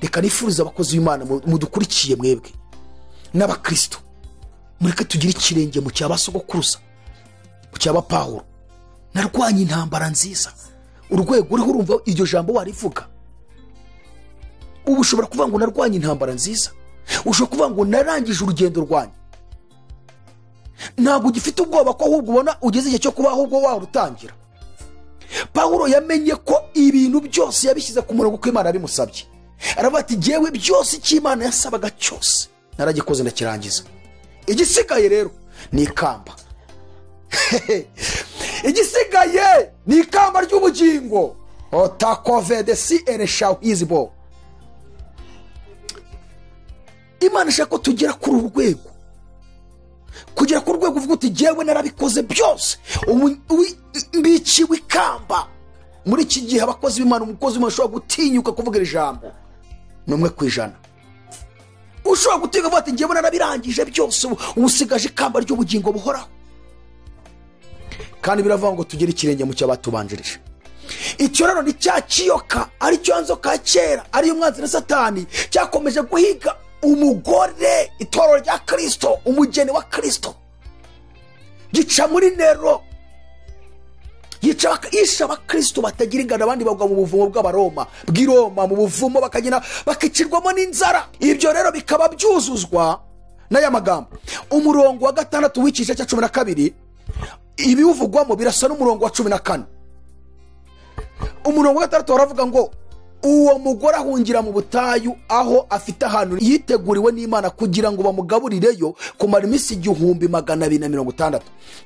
Reka nifurize abakozi b'Imana mudukurikiye mwebwe n'abakristo, mureke tugire ikirenge mu cya basogokuruza, mu cya Pawulo. Narwanye intambara nziza. Urwego uriho urumva iryo jambo warivuga. Ubu ushobora kuvuga ngo narwanye intambara nziza, ushobora kuvuga ngo narangije urugendo rwanjye. Ntabwo ugifite ubwoba ko ahubwo ubona ugeze igihe cyo kuba ahubwo warutangira. Pawulo yamenye ko ibintu byose yabishyize ku murongo uko Imana yabimusabye. Aravuga ati jyewe byose icyo Imana yasabaga cyose naragikoze ndakirangiza. Igisigaye rero ni ikamba. Igisigaye ni ikamba ry'ubugingo. Otakovede si ereshawizibo. Imana ishaka ko tugera kuri uru rwego, kugera ku rwego uvuga uti jyewe narabikoze byose, mbikiwe ikamba. Muri iki gihe abakozi b'Imana, umukozi w'Imana ushobora gutinyuka kuvuga iri jambo ni 1 ku 100. Ushobora gutinyuka kuvuga ati jyewe narabirangije byose, ubu usigaje ikamba ry'ubugingo buhoraho. Kandi biravuga ngo tugere ikirenge mu cy'abatubanjirije. Icyo rero ni cya kiyoka, ari cyo nzoka ya kera, ariyo mwanzi na Satani, cyakomeje guhiga umugore, itorero rya Kristo, umugeni wa Kristo. Gica muri Nero, yisha abakristo batagira ingano, abandi bagwa mu buvumo bw'Abaroma, bw'i Roma, mu buvumo bakagenda bakicirwamo n'inzara. Ibyo rero bikaba byuzuzwa n'aya magambo. Umurongo wa 6 w'igice cya 12, ibiwuvugwamo birasa n'umurongo wa 14. Umurongo wa 6 baravuga ngo uwo mugore ahungira mu butayu, aho afite ahantu yiteguriwe n'Imana kugira ngo bamugaburireyo kumara iminsi 1260.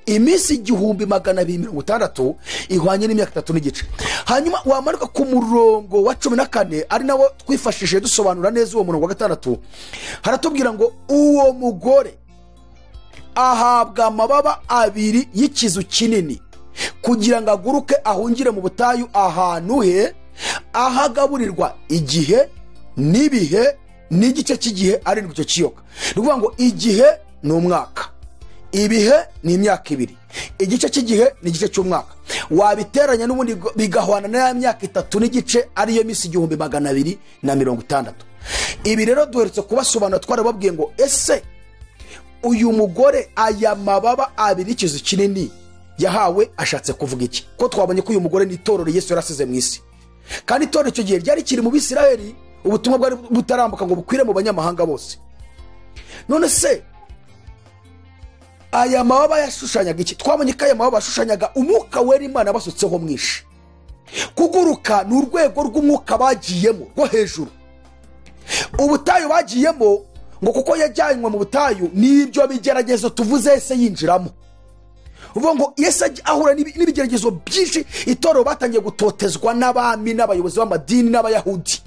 Iminsi 1260 ihwanye n'imyaka 3 n'igice. Hanyuma wamanuka ku murongo wa 14, ari nawo twifashishije dusobanura neza uwo murongo wa 6, haratubwira ngo uwo mugore ahabwa amababa abiri y'ikizu kinini kugira ngo aguruke ahungire mu butayu ahantu he, ahagaburirwa igihe n'ibihe n'igice cy'igihe arindwi icyo kiyoka. Ni ukuvuga ngo igihe ni umwaka, ibihe ni imyaka 2, igice cy'igihe ni igice cy'umwaka. Wabiteranya n'ubundi bigahwana na ya myaka 3 n'igice, ariyo minsi 1260. Ibi rero duherutse kubasobanura, twarababwiye ngo ese uyu mugore aya mababa abiri y'ikizu kinini yahawe ashatse kuvuga iki? Ko twabonye ko uyu mugore ni itorero Yesu yarasize mu isi, kandi itorero icyo gihe ryari kiri mu Bisirayeli, ubutumwa bwari butarambuka ngo bukwire mu banyamahanga bose. None se aya mababa yashushanyaga iki? Twabonye ko aya mababa yashushanyaga umwuka wera Imana basutseho mwinshi. Kuguruka ni urwego rw'umwuka bagiyemo rwo hejuru. Ubutayu bagiyemo ngo kuko yajyanywe mu butayu, n'ibyo bigeragezo tuvuze ese yinjiramo. Uvuga ngo Yesu ahura n'ibigeragezo byinshi. Itorero batangiye gutotezwa n'abami n'abayobozi b'amadini n'abayahudi.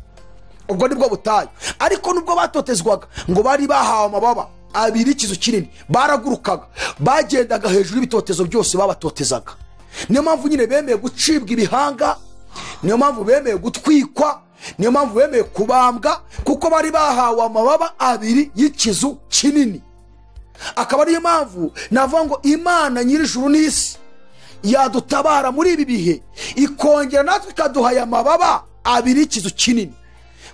Ubwo nibwo butayu. Ariko nubwo batotezwaga ngo bari bahawe amababa abiri y'ikizu kinini, baragurukaga, bagendaga hejuru y'ibitotezo byose babatotezaga. Niyo mpamvu nyine bemeye gucibwa ibihanga, niyo mpamvu bemeye gutwikwa, niyo mpamvu bemeye kubambwa, kuko bari bahawe amababa abiri y'ikizu kinini. Akaba ariyo mpamvu navuga ngo Imana nyir'ijuru n'isi yadutabara muri ibi bihe, ikongera natwe ikaduha aya mababa abiri y'ikizu kinini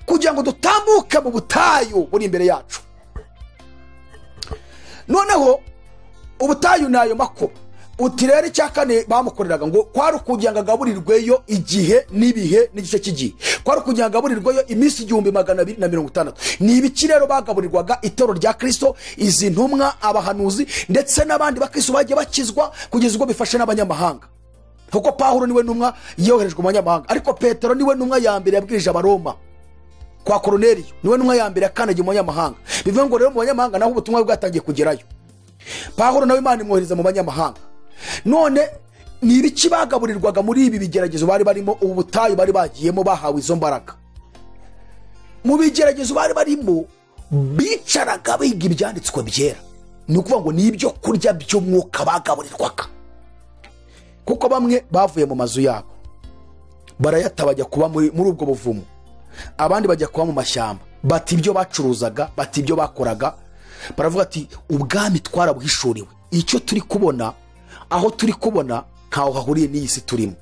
kugira ngo dutambuke mu butayu buri imbere yacu. Noneho ubutayu nayo makuba. Uti rero icya kane bamukoreraga ngo kwari ukugira ngo agaburirweyo igihe n'ibihe n'igice cy'igihe, kwari ukugira ngo agaburirweyo iminsi 1260. Ni ibiki rero bagaburirwaga itorero rya Kristo, izi ntumwa, abahanuzi ndetse n'abandi bakristo bagiye bakizwa kugeza ubwo bifashe n'abanyamahanga? Kuko Pawulo niwe ntumwa yoherejwe mu banyamahanga, ariko Petero niwe ntumwa ya mbere yabwirije Abaroma kwa Koruneliyo, niwe ntumwa ya mbere yakandagiye mu banyamahanga. Bivuga ngo rero mu banyamahanga naho ubutumwa bwatangiye kugerayo. Pawulo nawe Imana imwohereza mu banyamahanga. None ni ibiki bagaburirwaga muri ibi bigeragezo bari barimo, ubu butayu bari bagiyemo bahawe izo mbaraga? Mu bigeragezo bari barimo bicaraga biga ibyanditswe byera, ni ukuvuga ngo ni ibyo kurya by'umwuka bagaburirwaga, kuko bamwe bavuye mu mazu yabo barayata bajya kuba muri ubwo buvumo, abandi bajya kuba mu mashyamba, bati ibyo bacuruzaga, bati ibyo bakoraga, baravuga ati ubwami twarabuhishuriwe, icyo turi kubona aho turi kubona ntaho hahuriye n'iyi si turimo,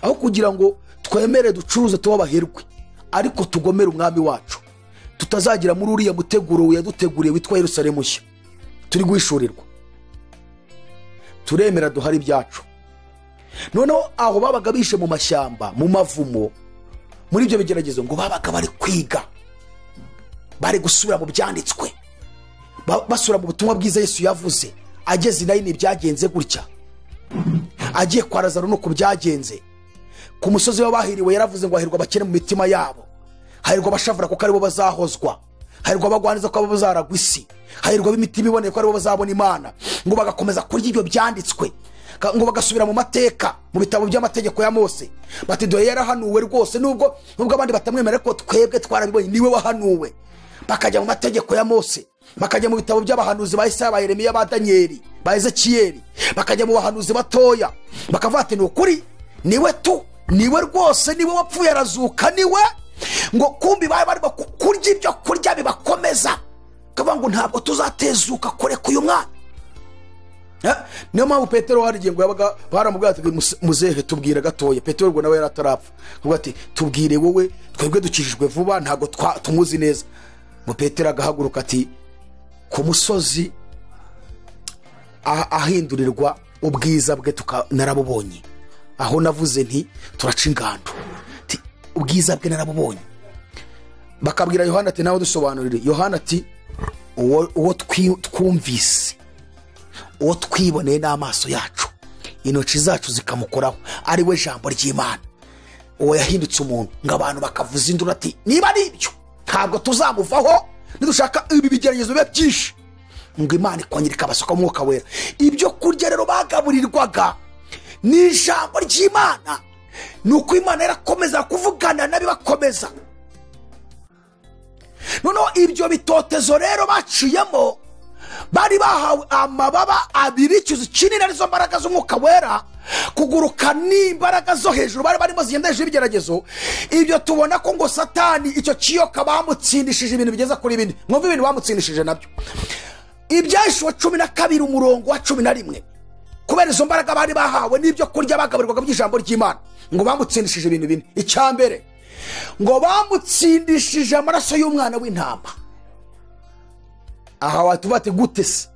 aho kugira ngo twemere ducuruze tuba abaherwe ariko tugomere umwami wacu, tutazagira muri uriya muteguro yaduteguriye witwa Yerusalemu nshya turi guhishurirwa, turemera duhari ibyacu. Noneho aho babaga bishe mu mashyamba, mu mavumo, muri ibyo bigeragezo ngo babaga bari kwiga, bari gusubira mu byanditswe, basubira mu butumwa bwiza Yesu yavuze ageze i Nayini byagenze gutya, agiye kwa Lazaro nuko byagenze, ku musozi w'abahiriwe yaravuze ngo hahirwa abakene mu mitima yabo, hahirwa abashavura kuko aribo bazahozwa, hahirwa abagwaneza ko aribo bazaragwa isi, hahirwa ab'imitima iboneye ko aribo bazabona Imana. Ngo bagakomeza kurya ibyo byanditswe, ngo bagasubira mu mateka, mu bitabo by'amategeko ya Mose, bati dore yarahanuwe rwose, nubwo abandi batamwemera ariko twebwe twarabibonye niwe wahanuwe. Bakajya mu mategeko ya Mose, bakajya mu bitabo by'abahanuzi ba Isaya, ba Yeremiya, ba Daniyeli, ba Ezekiyeli, bakajya mu bahanuzi batoya, bakavuga ati ni ukuri niwe tu, niwe rwose, niwe wapfuye arazuka, niwe. Ngo kumbi bari barimo kurya ibyo kurya bibakomeza, kavuga ngo ntabwo tuzatezuka kureka uyu mwana. Niyo mpamvu Petero hari igihe ngo yabaga baramubwira ati muzehe tubwire gatoya, Petero ubwo nawe yaratarapfa, avuga ati tubwire wowe, twebwe dukijijwe vuba ntabwo tumuzi neza. Ngo Petero agahaguruka ati ku musozi ahindurirwa ubwiza bwe narabubonye, aho navuze nti turaca ingando, ubwiza bwe narabubonye. Bakabwira Yohana ati nawe dusobanurire. Yohana ati uwo twumvise, uwo twiboneye n'amaso yacu, intoki zacu zikamukoraho, ari we jambo ry'Imana, uwo yahindutse umuntu. Ngo abantu bakavuza induru ati niba ari ibyo ntabwo tuzamuvaho, nidushaka ibi bigeragezo bibe byinshi. Ngo Imana ikongera ikabasuka umwuka wera. Ibyo kurya rero bagaburirwaga ni ijambo ry'Imana, ni uko Imana yarakomeza kuvugana n'abibakomeza. Noneho ibyo bitotezo rero baciyemo, bari bahawe amababa abiri, icyuzi kinini arizo mbaraga z'umwuka wera, kuguruka n'imbaraga zo hejuru bari barimo zigenda hejuru y'ibigeragezo. Ibyo tubona ko ngo Satani icyo kiyoka bamutsindishije ibintu bigeza kuri bine. Mwumve ibintu bamutsindishije nabyo. Ibyahishwe 12 umurongo wa 11, kubera izo mbaraga bari bahawe n'ibyo kurya bagaburirwaga by'ijambo ry'Imana, ngo bamutsindishije ibintu bine. Icya mbere, ngo bamutsindishije amaraso y'umwana w'intama. Aha watubate gute se?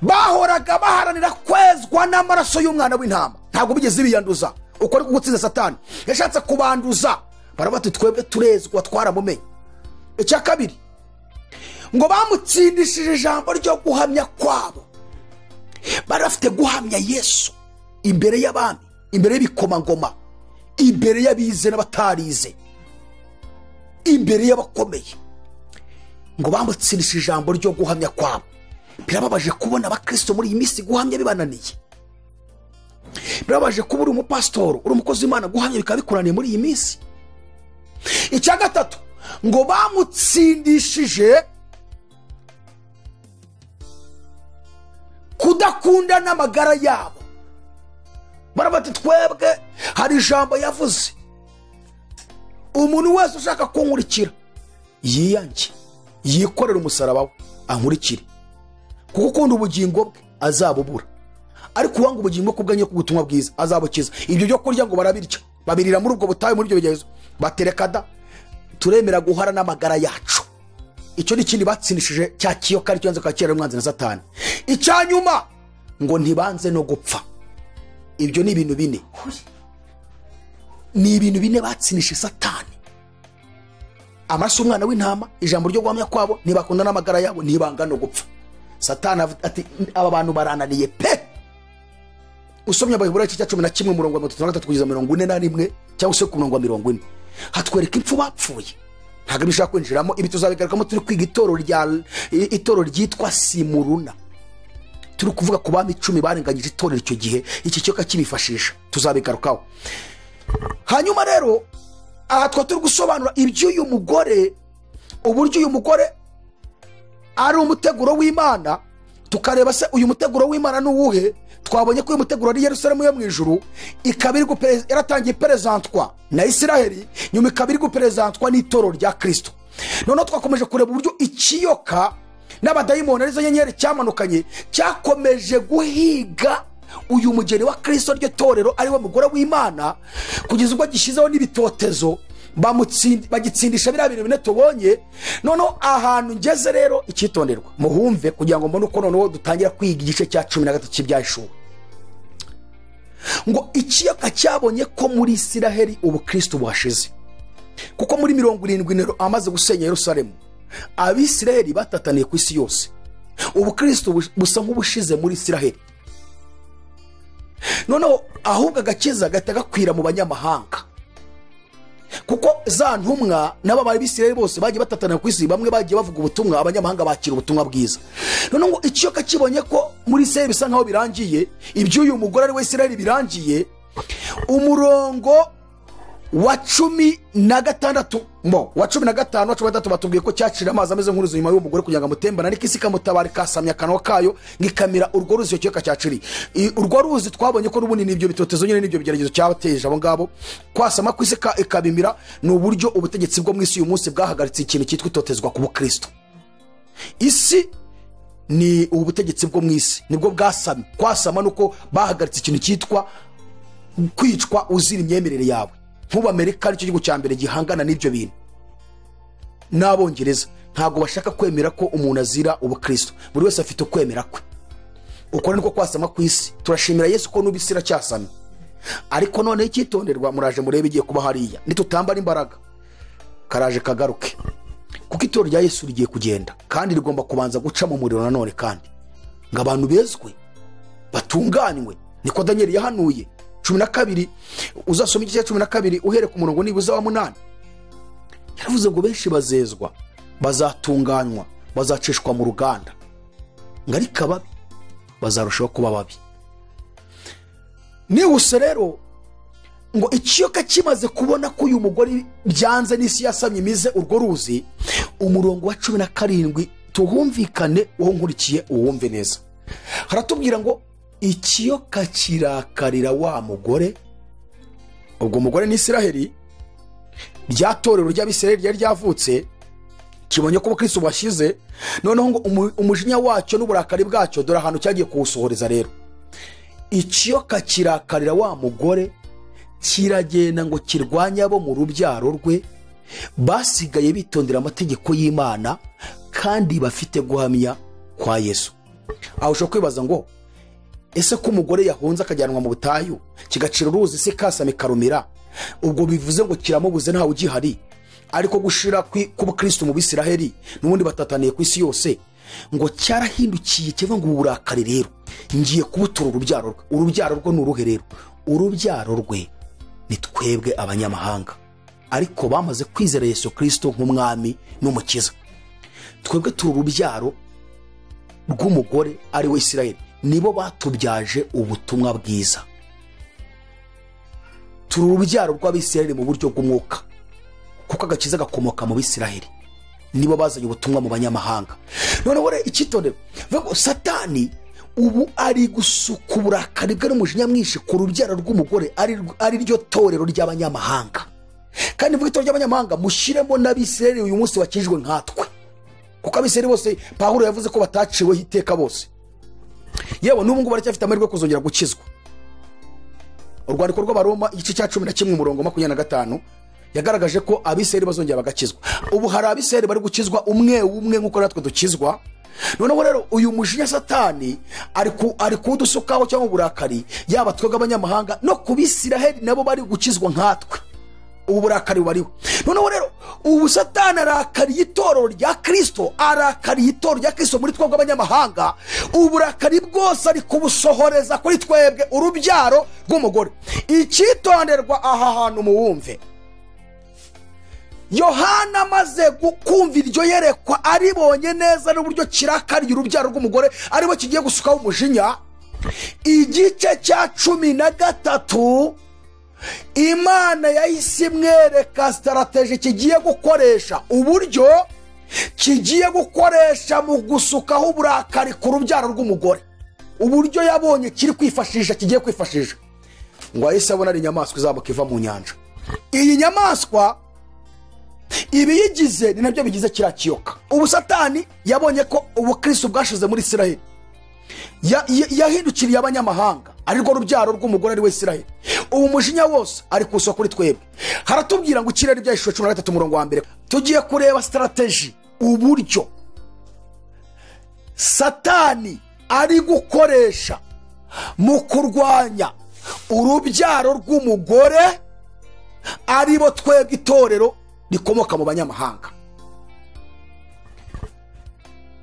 Bahoraga baharanira kwezwa n'amaraso y'umwana w'intama, ntabwo bigeze biyanduza. Uko ari gutsinda Satani yashatse kubanduza, barabati twebwe turezwa twaramumenye. Icya kabiri, ngo bamutsindishije ijambo ryo guhamya kwabo. Bari bafite guhamya Yesu imbere y'abami, imbere y'ibikomangoma, imbere y'abize n'abatarize, imbere y'abakomeye. Ngo bamutsindishije ijambo ryo guhamya kwabo. Birababaje kubona abakristo muri iyi minsi guhamya bibananiye. Birababaje kuba uri umupasitoro, uri umukozi w'Imana, guhamya bikaba bikuraniye muri iyi minsi. Icya gatatu, ngo bamutsindishije kudakunda n'amagara yabo. Barabati twebwe hari ijambo yavuze, umuntu wese ushaka kunkurikira yiyange, yikorere umusaraba we ankurikire, kuko ukunda ubugingo bwe azabubura, ariko uwanga ubugingo kubwanye ku butumwa bwiza azabukiza. Ibyo byo kurya ngo barabirya, babirira muri ubwo butayu, muri ibyo bigezo, batereka da turemera guhara n'amagara yacu. Icyo ni ikindi batsindishije cya kiyoka aricyo yanze kwakira umwanzi na Satani. Icya nyuma, ngo ntibanze no gupfa. Ibyo ni ibintu bine, ni ibintu bine batsindishije Satani: amaraso y'umwana w'intama, ijambo ryo guhamya kwabo, ntibakunda n'amagara yabo, ntibanga no gupfa. Satani ati aba bantu barananiye pe. Usomye Abaheburayo igice cya 11 umurongo wa 33 kugeza 41 cyangwa se ku murongo wa 40, hatwereka impfu bapfuye. Ntabwo bishaka kwinjiramo, ibi tuzabigarukamo turi kwiga itorero ryitwa Simuruna, turi kuvuga ku bami 10 barenganyije itorero icyo gihe, iki cyoka kibifashisha, tuzabigarukaho. Hanyuma rero aha twa turi gusobanura iby'uyu mugore Uburyo uyu mugore ari umuteguro w'Imana, tukareba se uyu muteguro w'Imana ni uwuhe. Twabonye ko uyu muteguro ari Yerusalemu yo mu ijuru, ikaba iri yaratangiye perezantwa na Isiraheli, nyuma ikaba iri guperezantwa n'itorero rya Kristo. Noneho twakomeje kureba uburyo ikiyoka n'abadayimoni arizo nyenyeri cyamanukanye cyakomeje guhiga uyu mugeni wa Kristo, ryo torero ari we mugore w'Imana, kugeza ubwo gishyizeho n'ibitotezo bagitsindisha biriya bintu bine tubonye. Noneho ahantu ngeze rero icyitonderwa muhumve, kugira ngo mbone uko noneho dutangira kwiga igice cya 13 cy'Ibyahishuwe. Ngo ikiyoka cyabonye ko muri Isiraheli ubukristo buhashize, kuko muri 70 Nero amaze gusenya Yerusalemu, Abisiraheli batataniye ku isi yose, ubukristo busa nk'ubushize muri Isiraheli. Noneho ahubwo agakiza gahita gakwira mu banyamahanga, kuko za ntumwa n'aba Abisiraheli bose bagiye batatana ku isi, bamwe bagiye bavuga ubutumwa, abanyamahanga bakira ubutumwa bwiza. Noneho ngo ikiyoka kibonye ko muri Isiraheli bisa nkaho birangiye, iby'uyu mugore ari we Isiraheli birangiye, umurongo wa 16 wa 15 wa 16 batubwiye ko cyacira amazi ameze nk'uruzi nyuma y'umugore kugira ngo amutembane, ariko isi ikamutabara ikasamya akanwa kayo ngikamira urwo ruzi icyo kiyoka cyaciriye. Urwo ruzi twabonye ko n'ubundi n'ibyo bitotezo nyine n'ibyo bigeragezo cyabateje abo ngabo. Kwasama ku isi ikabimira ni uburyo ubutegetsi bwo mu isi uyu munsi bwahagaritse ikintu cyitwa itotezwa ku bukristo. Isi ni ubutegetsi bwo mu isi nibwo bwasamye. Kwasama nuko bahagaritse ikintu cyitwa kwicwa uzira imyemerere yawe. Nk'ubu Amerika aricyo gihugu cya mbere gihangana n'ibyo bintu, n'Abongereza ntabwo bashaka kwemera ko umuntu azira ubukristo, buri wese afite ukwemera kwe. Uko niko kwasama ku isi. Turashimira Yesu ko n'ubu isi iracyasamye, ariko noneho icyitonderwa muraje murebe igiye kuba hariya nitutambara imbaraga karaje kagaruke, kuko itorero rya Yesu rigiye kugenda kandi rigomba kubanza guca mu muriro nanone, kandi ngo abantu bezwe batunganywe. Niko Daniel yahanuye 12, uzasoma igice cya 12 uhere ku murongo nibuza wa 8. Yaravuze ngo benshi bazezwa, bazatunganywa, bazacishwa mu ruganda, ngo ariko ababi bazarushaho kuba babi. Nihuse rero ngo ikiyoka kimaze kubona ko uyu mugore byanze n'isi yasamye imize urwo ruzi, umurongo wa 17 tuhumvikane, uwo nkurikiye uwumve neza. Haratubwira ngo ikiyoka kirakarira wa mugore. Ubwo umugore ni Isiraheli, rya torero ry'Abisiraheli ryari ryavutse, kibonye ko ubukristo bwashize. Noneho ngo umujinya wacyo n'uburakari bwacyo, dore ahantu cyagiye kuwusohoreza rero. Ikiyoka kirakarira wa mugore, kiragenda ngo kirwanye abo mu rubyaro rwe basigaye bitondera amategeko y'Imana kandi bafite guhamya kwa Yesu. Aho ushobora kwibaza ngo ese ko umugore yahunze akajyanwa mu butayu kigacira uruzi se kasame karumira, ubwo bivuze ngo kiramubuze ntawe ugihari, ariko gushira k'ubukristo mu Bisiraheli n'ubundi batataniye ku isi yose, ngo cyarahindukiye kiva ngo uburakari rero ngiye kubutura urubyaro rwe. Urubyaro rwe ni uruhe rero? Urubyaro rwe ni twebwe abanyamahanga, ariko bamaze kwizera Yesu Kristo nk'umwami n'umukiza. Twebwe turi urubyaro rw'umugore ari we Isiraheli, nibo batubyaje ubutumwa bwiza. Turi urubyaro rw'Abisiraheli mu buryo bw'umwuka, kuko agakiza gakomoka mu Bisiraheli, nibo bazanye ubutumwa mu banyamahanga. Noneho rero icyitonderwa, ngo Satani ubu ari gusuka uburakari bwe n'umujinya mwinshi ku rubyaro rw'umugore ari ryo torero ry'abanyamahanga. Kandi mvuga itorero ry'abanyamahanga mushyiremo n'Abisiraheli uyu munsi bakijwe nkatwe, kuko Abisiraheli bose Pawulo yavuze ko bataciweho iteka bose, yewe n'ubu ngubu baracyafite amahirwe yo kuzongera gukizwa. Urwandiko rw'Abaroma igice cya 11 umurongo 25 yagaragaje ko Abisiraheli bazongera bagakizwa. Ubu hari Abisiraheli bari gukizwa umwe umwe nk'uko natwe dukizwa. Noneho rero uyu mujinya Satani ari kudusukaho cyangwa uburakari, yaba twebwe abanyamahanga no ku Bisiraheli nabo bari gukizwa nkatwe, ubu burakari bariho. Noneho rero ubu Satani arakariye itorero rya Kristo, arakariye itorero rya Kristo muri twebwe abanyamahanga. Uburakari bwose ari kubusohoreza kuri twebwe urubyaro rw'umugore. Icyitonderwa aha hantu muwumve, Yohana amaze kumva iryo yerekwa aribonye neza n'uburyo kirakariye urubyaro rw'umugore aribo kigiye gusukaho umujinya. Igice cya 13 Imana yahise imwereka strategy kigiye gukoresha, uburyo Kigiye gukoresha mu gusukaho uburakari ku rubyaro rw'umugore. Uburyo yabonye kiri kwifashisha kigiye kwifashisha. Ngo ahise abona ari inyamaswa izamuka iva mu nyanja. Iyi nyamaswa ibiyigize ni nabyo bigize kiriya kiyoka. Ubu Satani yabonye ko ubukristo bwashize muri Isiraheli. Yahindukiriye abanyamahanga, arirwo rubyaro rw'umugore ari we Isiraheli. Ubu umujinya wose ari kusa kuri twebwe. Haratubwira ngo ikirere byahishwe 13 umurongo wa mbere. Tugiye kureba strategy, uburyo Satani ari gukoresha mu kurwanya urubyaro rw'umugore aribo twebwe itorero rikomoka mu banyamahanga.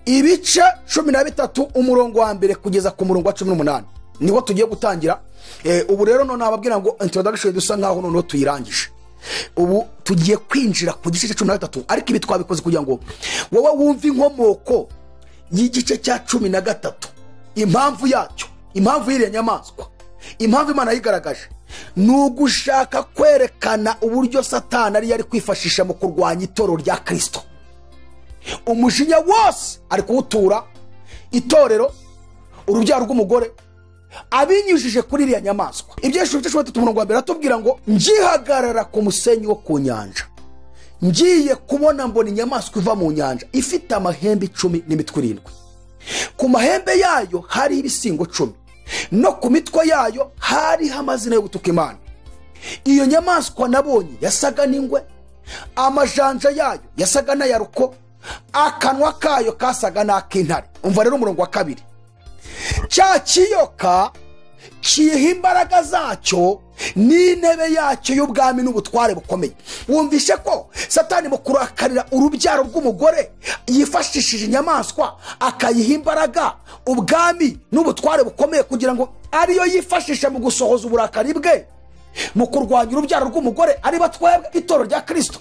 Ibice 13 umurongo wa mbere kugeza ku murongo wa 18 niho tugiye gutangira. Ubu rero none ababwira ngo introduction dusa nkaho none tuyirangije. Ubu tugiye kwinjira ku gice cya 13, ariko ibi twabikoze kugira ngo wowe wumve inkomoko y'igice cya 13, impamvu yacyo, impamvu y'iriya nyamaswa, impamvu Imana yigaragaje, ni ugushaka kwerekana uburyo Satani ari yari kwifashisha mu kurwanya itorero rya Kristo. Umujinya wose ari kuwutura itorero, urubyaro rw'umugore, abinyujije kuri iriya nyamaswa. Ibyeshuri 13 umurongo wa mbere atubwira ngo ngihagarara ku musenyi wo ku nyanja, ngiye kubona mbona inyamaswa iva mu nyanja ifite amahembe 10 n'imitwe 7. Ku mahembe yayo hari ibisingo 10, no ku mitwe yayo hari amazina yo gutuka Imana. Iyo nyamaswa nabonye yasaga n'ingwe, amajanja yayo yasaga n'ayaruko, akanwa kayo kasaga n'ak'intare. Umva rero umurongo wa kabiri. Cya kiyoka kiha imbaraga zacyo n'intebe yacyo y'ubwami n'ubutware bukomeye. Wumvishe ko Satani mu kurakarira urubyaro rw'umugore yifashishije inyamaswa akayiha imbaraga, ubwami n'ubutware bukomeye, kugira ngo ariyo yifashisha mu gusohoza uburakari bwe mu kurwanya urubyaro rw'umugore, ari batwebwe itorero rya Kristo.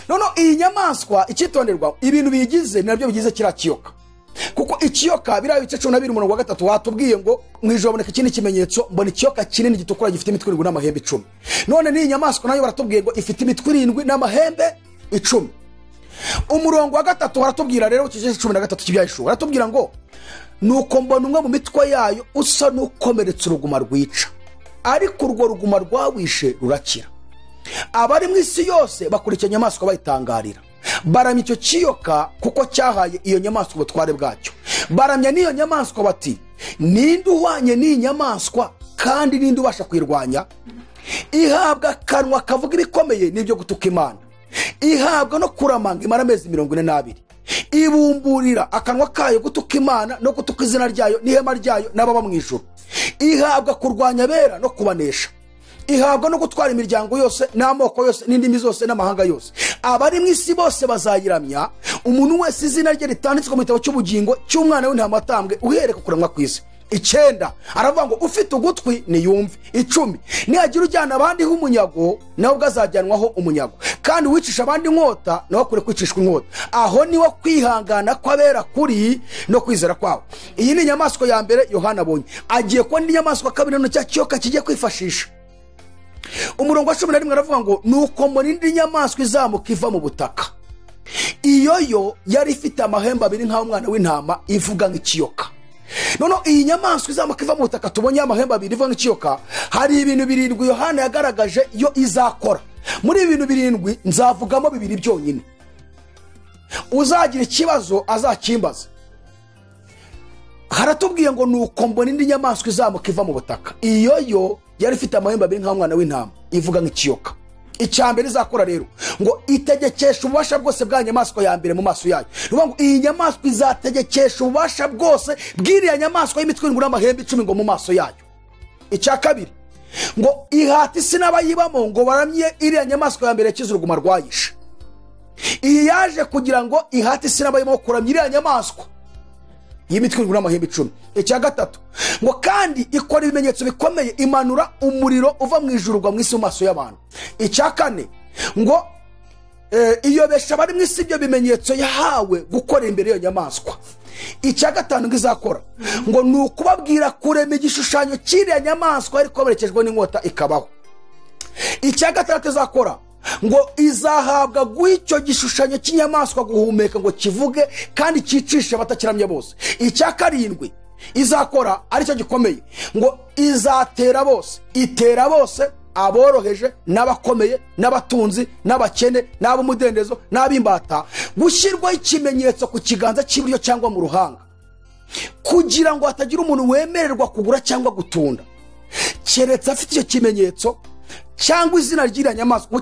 None iyi nyamaswa icyitonderwa, ibintu biyigize nabyo bigize kiriya kiyoka. Kuko ikiyoka biriya bice 12 umurongo wa 3 watubwiye ngo mu ijoro boneka ikindi kimenyetso, mbona ikiyoka kinini gitukura gifite imitwe 7 n'amahembe 10. None n'iyi nyamaswa nayo baratubwiye ngo ifite imitwe 7 n'amahembe 10. Umurongo wa 3 baratubwira rero igice 13 cy'ibyahishura, baratubwira ngo nuko mbona umwe mu mitwe yayo usa n'ukomeretse uruguma rwica, ariko urwo ruguma rwawishe rurakira. Abari mu isi yose bakurikiye inyamaswa bayitangarira, baramya icyo kiyoka kuko cyahaye iyo nyamaswa ubutware bwacyo. Baramya n'iyo nyamaswa bati ninde uhwanye n'iyi nyamaswa, kandi ninde ubasha kuyirwanya? Ihabwa akanwa kavuga ibikomeye n'ibyo gutuka Imana, ihabwa no kuramanga imara amezi 42. Ibumburira akanwa kayo gutuka Imana no gutuka izina ryayo n'ihema ryayo n'ababa mu ijuru. Ihabwa kurwanya abera no kubanesha. Ihabwa no gutwara imiryango yose n'amoko yose n'indimi zose n'amahanga yose. Abari mu isi bose bazayiramya, umuntu wese izina rye ritanditswe mu gitabo cy'ubugingo cy'umwana w'intama watambwe uhereye ku kuremwa kw'isi. 9 aravuga ngo ufite ugutwi niyumve. 10 nihagira ujyana abandi h'umunyago nawe ubwo azajyanwaho umunyago, kandi uwicisha abandi inkota nawe akure kwicishwa inkota. Aho niwo kwihangana kw'abera kuri no kwizera kwabo. Iyi ni inyamaswa ya mbere Yohana abonye. Agiye kubona inyamaswa kabiri none cya kiyoka kigiye kwifashisha. Umurongo wa 11 aravuga ngo nuko mbona indi nyamaswa izamuka iva mu butaka, iyo yo yari ifite amahembe 2 nk'umwana w'intama, ivuga nk'ikiyoka. None iyi nyamaswa izamuka iva mu butaka tubonye amahembe 2 ivuga nk'ikiyoka, hari ibintu 7 Yohana yagaragaje yo izakora. Muri ibi bintu 7 nzavugamo 2 byonyine. Uzagira ikibazo azakimbaza. Haratubwiye ngo nuko mbona indi nyamaswa izamuka iva mu butaka, iyo yo yari ifite amahembe 2 nk'umwana w'intama, ivuga nk'ikiyoka. Icya mbere izakora rero ngo itegekesha ububasha bwose bwa nyamaswa ya mbere mu maso yayo. Nuvuga ngo iyi nyamaswa izategekesha ububasha bwose bw'iriya nyamaswa y'imitwe 7 n'amahembe 10 ngo mu maso yayo. Icya kabiri ngo ihata isi n'abayibamo ngo baramye iriya nyamaswa ya mbere yakize uruguma rwayishe. Iyi yaje kugira ngo ihate isi n'abayibamo kuramya iriya nyamaswa y'imitwe 7 n'amahembe 10. Icya gatatu ngo kandi ikora ibimenyetso bikomeye, imanura umuriro uva mu ijuru ugwa mu isi mu maso y'abantu. Icya kane ngo iyobesha abari mu isi ibyo bimenyetso yahawe gukora imbere y'iyo nyamaswa. Icya gatanu ngo izakora ngo ni ukubabwira kurema igishushanyo cy'iriya nyamaswa ariko berekejwe n'inkota ikabaho. Icya gatandatu izakora Ngo izahabwa guha icyo gishushanyo cy'inyamaswa guhumeka ngo kivuge kandi cyicishe abatakiramya bose. Icya karindwi izakora aricyo gikomeye, ngo izatera bose, itera bose, aboroheje n'abakomeye n'abatunzi n'abakene n'ab'umudendezo n'ab'imbata, gushyirwaho ikimenyetso ku kiganza cy'iburyo cyangwa mu ruhanga, kugira ngo hatagira umuntu wemererwa kugura cyangwa gutunda keretse afite icyo kimenyetso cyangwa izina ry'iriya nyamaswa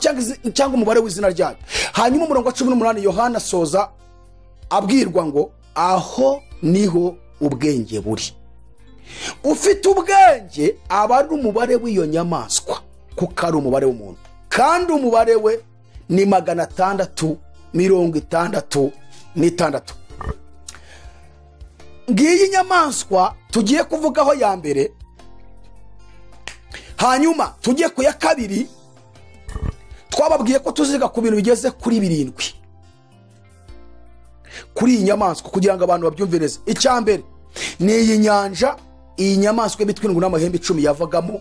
cyangwa umubare w'izina ryayo. Hanyuma umurongo wa 18 Yohana asoza abwirwa ngo aho niho ubwenge buri. Ufite ubwenge aba ari umubare w'iyo nyamaswa, kuko ari umubare w'umuntu, kandi umubare we ni 666. Ngiyi inyamaswa tugiye kuvugaho ya mbere. Hanyuma tugiye ku ya kabiri. Twababwiye ko tuziga ku bintu bigeze kuri 7 kuri iyi nyamaswa kugira ngo abantu babyumve neza. Icya mbere ni iyi nyanja, iyi nyamaswa y'imitwe 7 n'amahembe 10 yavagamo,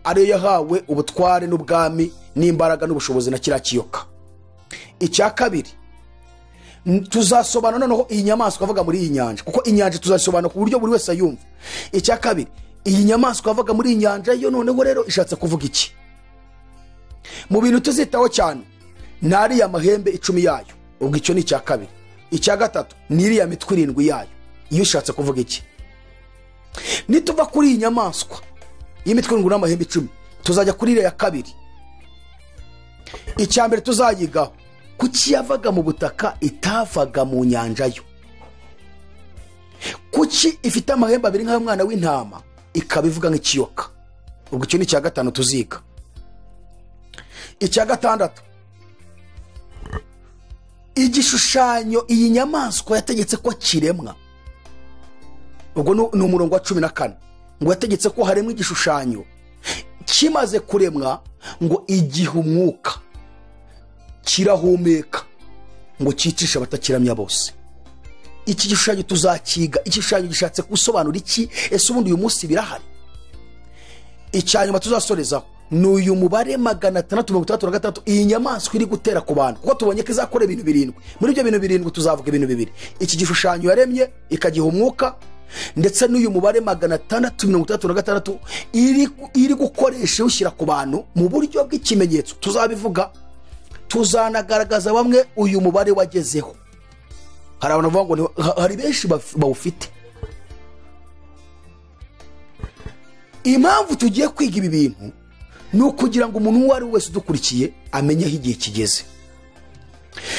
ariyo yahawe ubutware n'ubwami n'imbaraga n'ubushobozi na kiriya kiyoka. Icya kabiri tuzasobanura noneho iyi nyamaswa avuga muri iyi nyanja, kuko inyanja tuzasobanura ku buryo buri wese ayumva. Icya kabiri, iyi nyamaswa avuga muri iyi nyanja yo noneho rero ishatse kuvuga iki? Mu bintu tuzitaho cyane ni ariya mahembe 10 yayo, ubwo icyo ni icya kabiri. Icya gatatu ni iriya mitwe 7 yayo, iyo ishatse kuvuga iki? Nituva kuri iyi nyamaswa y'imitwe 7 n'amahembe 10 tuzajya kuri iriya ya kabiri. Icya mbere tuzayigaho, kuki yavaga mu butaka itavaga mu nyanja yo? Kuki ifite amahembe 2 nk'ay'umwana w'intama ikaba ivuga nk'ikiyoka? Ubwo icyo ni icya gatanu tuziga. Icya gatandatu, igishushanyo iyi nyamaswa yategetse ko kiremwa. Ubwo ni umurongo wa 14, ngo yategetse ko haremwa igishushanyo, kimaze kuremwa ngo igihe umwuka kirahumeka ngo cyicishe abatakiramya bose. Iki gishushanyo tuzakiga. Igishushanyo gishatse gusobanura iki? Ese ubundi uyu munsi birahari? Icyanyuma tuzasorezaho ni uyu mubare 666 iyi nyamaswa iri gutera ku bantu, kuko tubonye ko izakora ibintu 7. Muri ibyo bintu 7 tuzavuga ibintu 2: iki gishushanyo yaremye ikagiha umwuka, ndetse n'uyu mubare 666 iri gukoresha ushyira ku bantu mu buryo bw'ikimenyetso. Tuzabivuga, tuzanagaragaza bamwe uyu mubare wagezeho. Hari abantu bavuga ngo hari benshi bawufite. Impamvu tugiye kwiga ibi bintu ni ukugira ngo umuntu uwo ari we wese udukurikiye amenye aho igihe kigeze.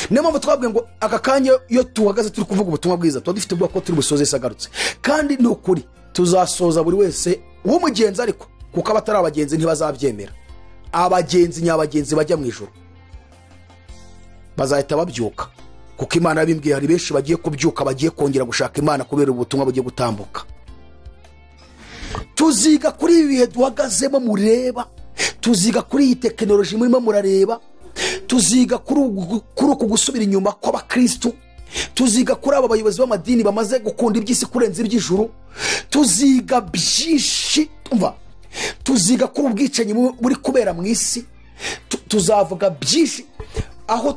Niyo mpamvu twabwiye ngo aka kanya iyo tuhagaze turi kuvuga ubutumwa bwiza tuba dufite ubwoba ko turi busoze agarutse, kandi ni ukuri tuzasoza buri wese w'umugenzi, ariko kuko abatari abagenzi ntibazabyemera. Abagenzi nyabagenzi bajya mu ijuru bazahita babyuka, kuko Imana yabimbwiye. Hari benshi bagiye kubyuka, bagiye kongera gushaka Imana kubera ubutumwa bugiye gutambuka. Tuziga kuri ibi bihe duhagazemo mureba, tuziga kuri iyi tekinoloji murimo murareba, tuziga kuri uku gusubira inyuma kw'abakristu, tuziga kuri aba bayobozi b'amadini bamaze gukunda iby'isi kurenza iby'ijuru, tuziga byinshi, umva, tuziga kuri ubwicanyi buri kubera mu isi, tuzavuga byinshi, aho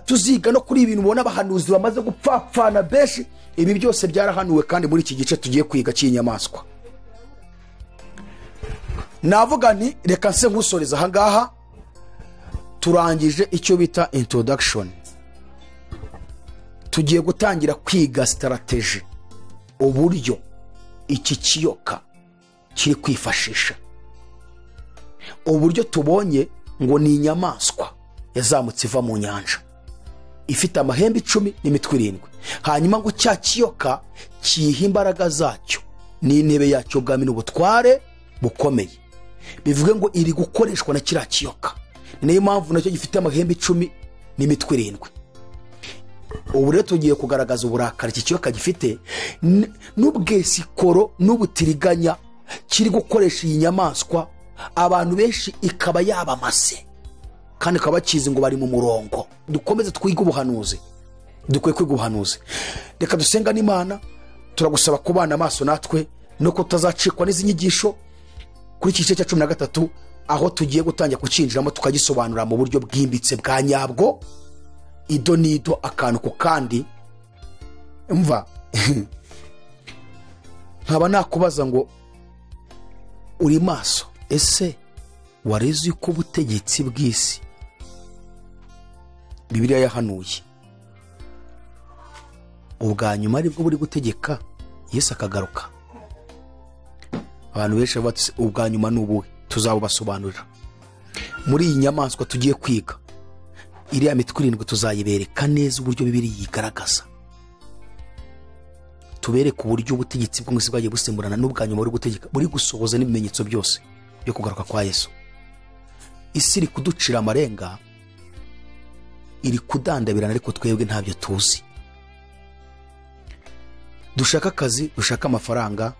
tuziga no kuri ibintu ubona abahanuzi bamaze gupfapfana benshi. Ibi byose byarahanuwe, kandi muri iki gice tugiye kwiga cy'inyamaswa. Navuga nti reka nse nkusoreza aha ngaha, turangije icyo bita introduction. Tugiye gutangira kwiga strategy, uburyo iki kiyoka kiri kwifashisha, uburyo tubonye ngo ni inyamaswa yazamutse iva mu nyanja ifite amahembe 10 n'imitwe 7, hanyuma ngo cya kiyoka kiyiha imbaraga zacyo n'intebe yacyo ubwami n'ubutware bukomeye. Bivuge ngo iri gukoreshwa na kiriya kiyoka, niyo mpamvu nacyo gifite amahembe 10 n'imitwe 7. Ubu rero tugiye kugaragaza uburakari iki kiyoka gifite n'ubwesikoro n'ubutiriganya kiri gukoresha iyi nyamaswa, abantu benshi ikaba yabamase kandi ikaba bakizi ngo bari mu murongo. Dukomeze twige ubuhanuzi, dukwiye kwiga ubuhanuzi. Reka dusenga n'Imana, turagusaba kubana amaso natwe no kutazacikwa n'izi nyigisho kuri iki gice cya 13. Aho tugiye gutangira kucinjiramo tukagisobanura mu buryo bwimbitse bwa nyabwo, ido n'ido, akantu ku kandi. Mva nkaba nakubaza ngo uri maso, ese wareze uko ubutegetsi bw'isi Bibiliya yahanuye ubwa nyuma aribwo buri gutegeka Yesu akagaruka? Abantu benshi bati ubwa nyuma ni ubuhe? Tuzabubasobanurira muri iyi nyamaswa tugiye kwiga. Iriya mitwe irindwi tuzayibereka neza uburyo Bibiliya yigaragaza, tubereke uburyo ubutegetsi bw'isi bwagiye busimburana n'ubwa nyuma buri gutegeka, buri gusohoza n'ibimenyetso byose byo kugaruka kwa Yesu. Isi iri kuducira amarenga, iri kudandabirana, ariko twebwe ntabyo tuzi. Dushaka akazi, dushaka amafaranga,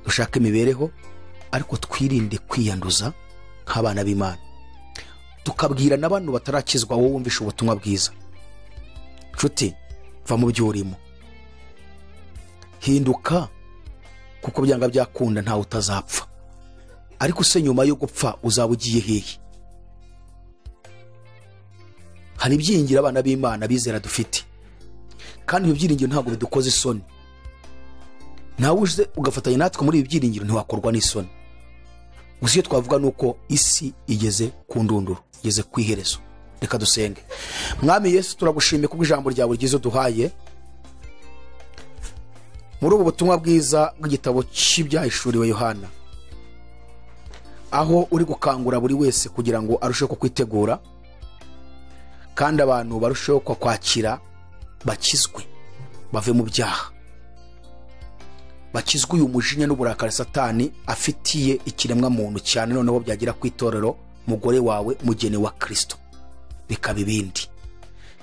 dushaka imibereho, ariko twirinde kwiyanduza nk'abana b'Imana. Tukabwira n'abantu batarakizwa, wowe wumvisha ubutumwa bwiza, nshuti, va mu byo urimo, hinduka, kuko byanga byakunda ntawe utazapfa. Ariko se nyuma yo gupfa uzaba ugiye hehe? Hari ibyiringiro abana b'Imana bizera dufite, kandi ibyo byiringiro ntabwo bidukoza isoni. Nawe uje ugafatanya natwe muri ibi byiringiro ntiwakorwa n'isoni. Gusa icyo twavuga ni uko isi igeze ku ndunduro, igeze ku iherezo. Reka dusenge. Mwami Yesu, turagushimiye kubwo ijambo ryawe ryiza duhaye muri ubu butumwa bwiza bw'igitabo cy'ibyahishuriwe Yohana, aho uri gukangura buri wese kugira ngo arusheho kukwitegura, kandi abantu barusheho kwakira, bakizwe bave mu byaha, bakizwe uyu mujinya n'uburakari Satani afitiye ikiremwa muntu cyane, noneho byagira ku itorero, mugore wawe, mugeni wa Kristo, bikaba ibindi.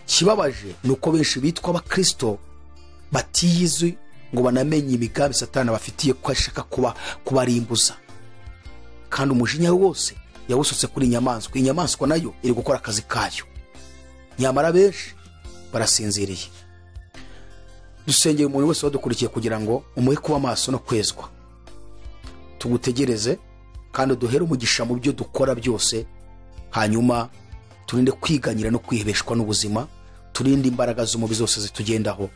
Kibabaje ni uko benshi bitwa abakristo batiyizi ngo banamenye imigambi Satani abafitiye, ko ashaka kubarimbuza, kandi umujinya wose yawusutse kuri inyamaswa. Inyamaswa nayo iri gukora akazi kayo, nyamara benshi barasinziriye. Dusengeye umuntu wese wadukurikiye kugira ngo umuhe kuba maso no kwezwa. Tugutegereze kandi uduhere umugisha mu byo dukora byose, hanyuma turinde kwiganyira no kwihebeshwa n'ubuzima, turinde imbaraga z'umubi zose zitugendaho.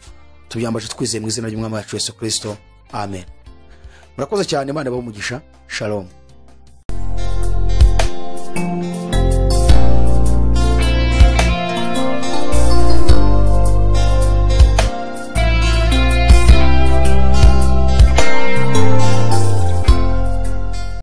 Tubyambaje twizeye mu izina ry'Umwami wacu Yesu Kristo, amen. Murakoze cyane, Imana ibahe umugisha. Shalom.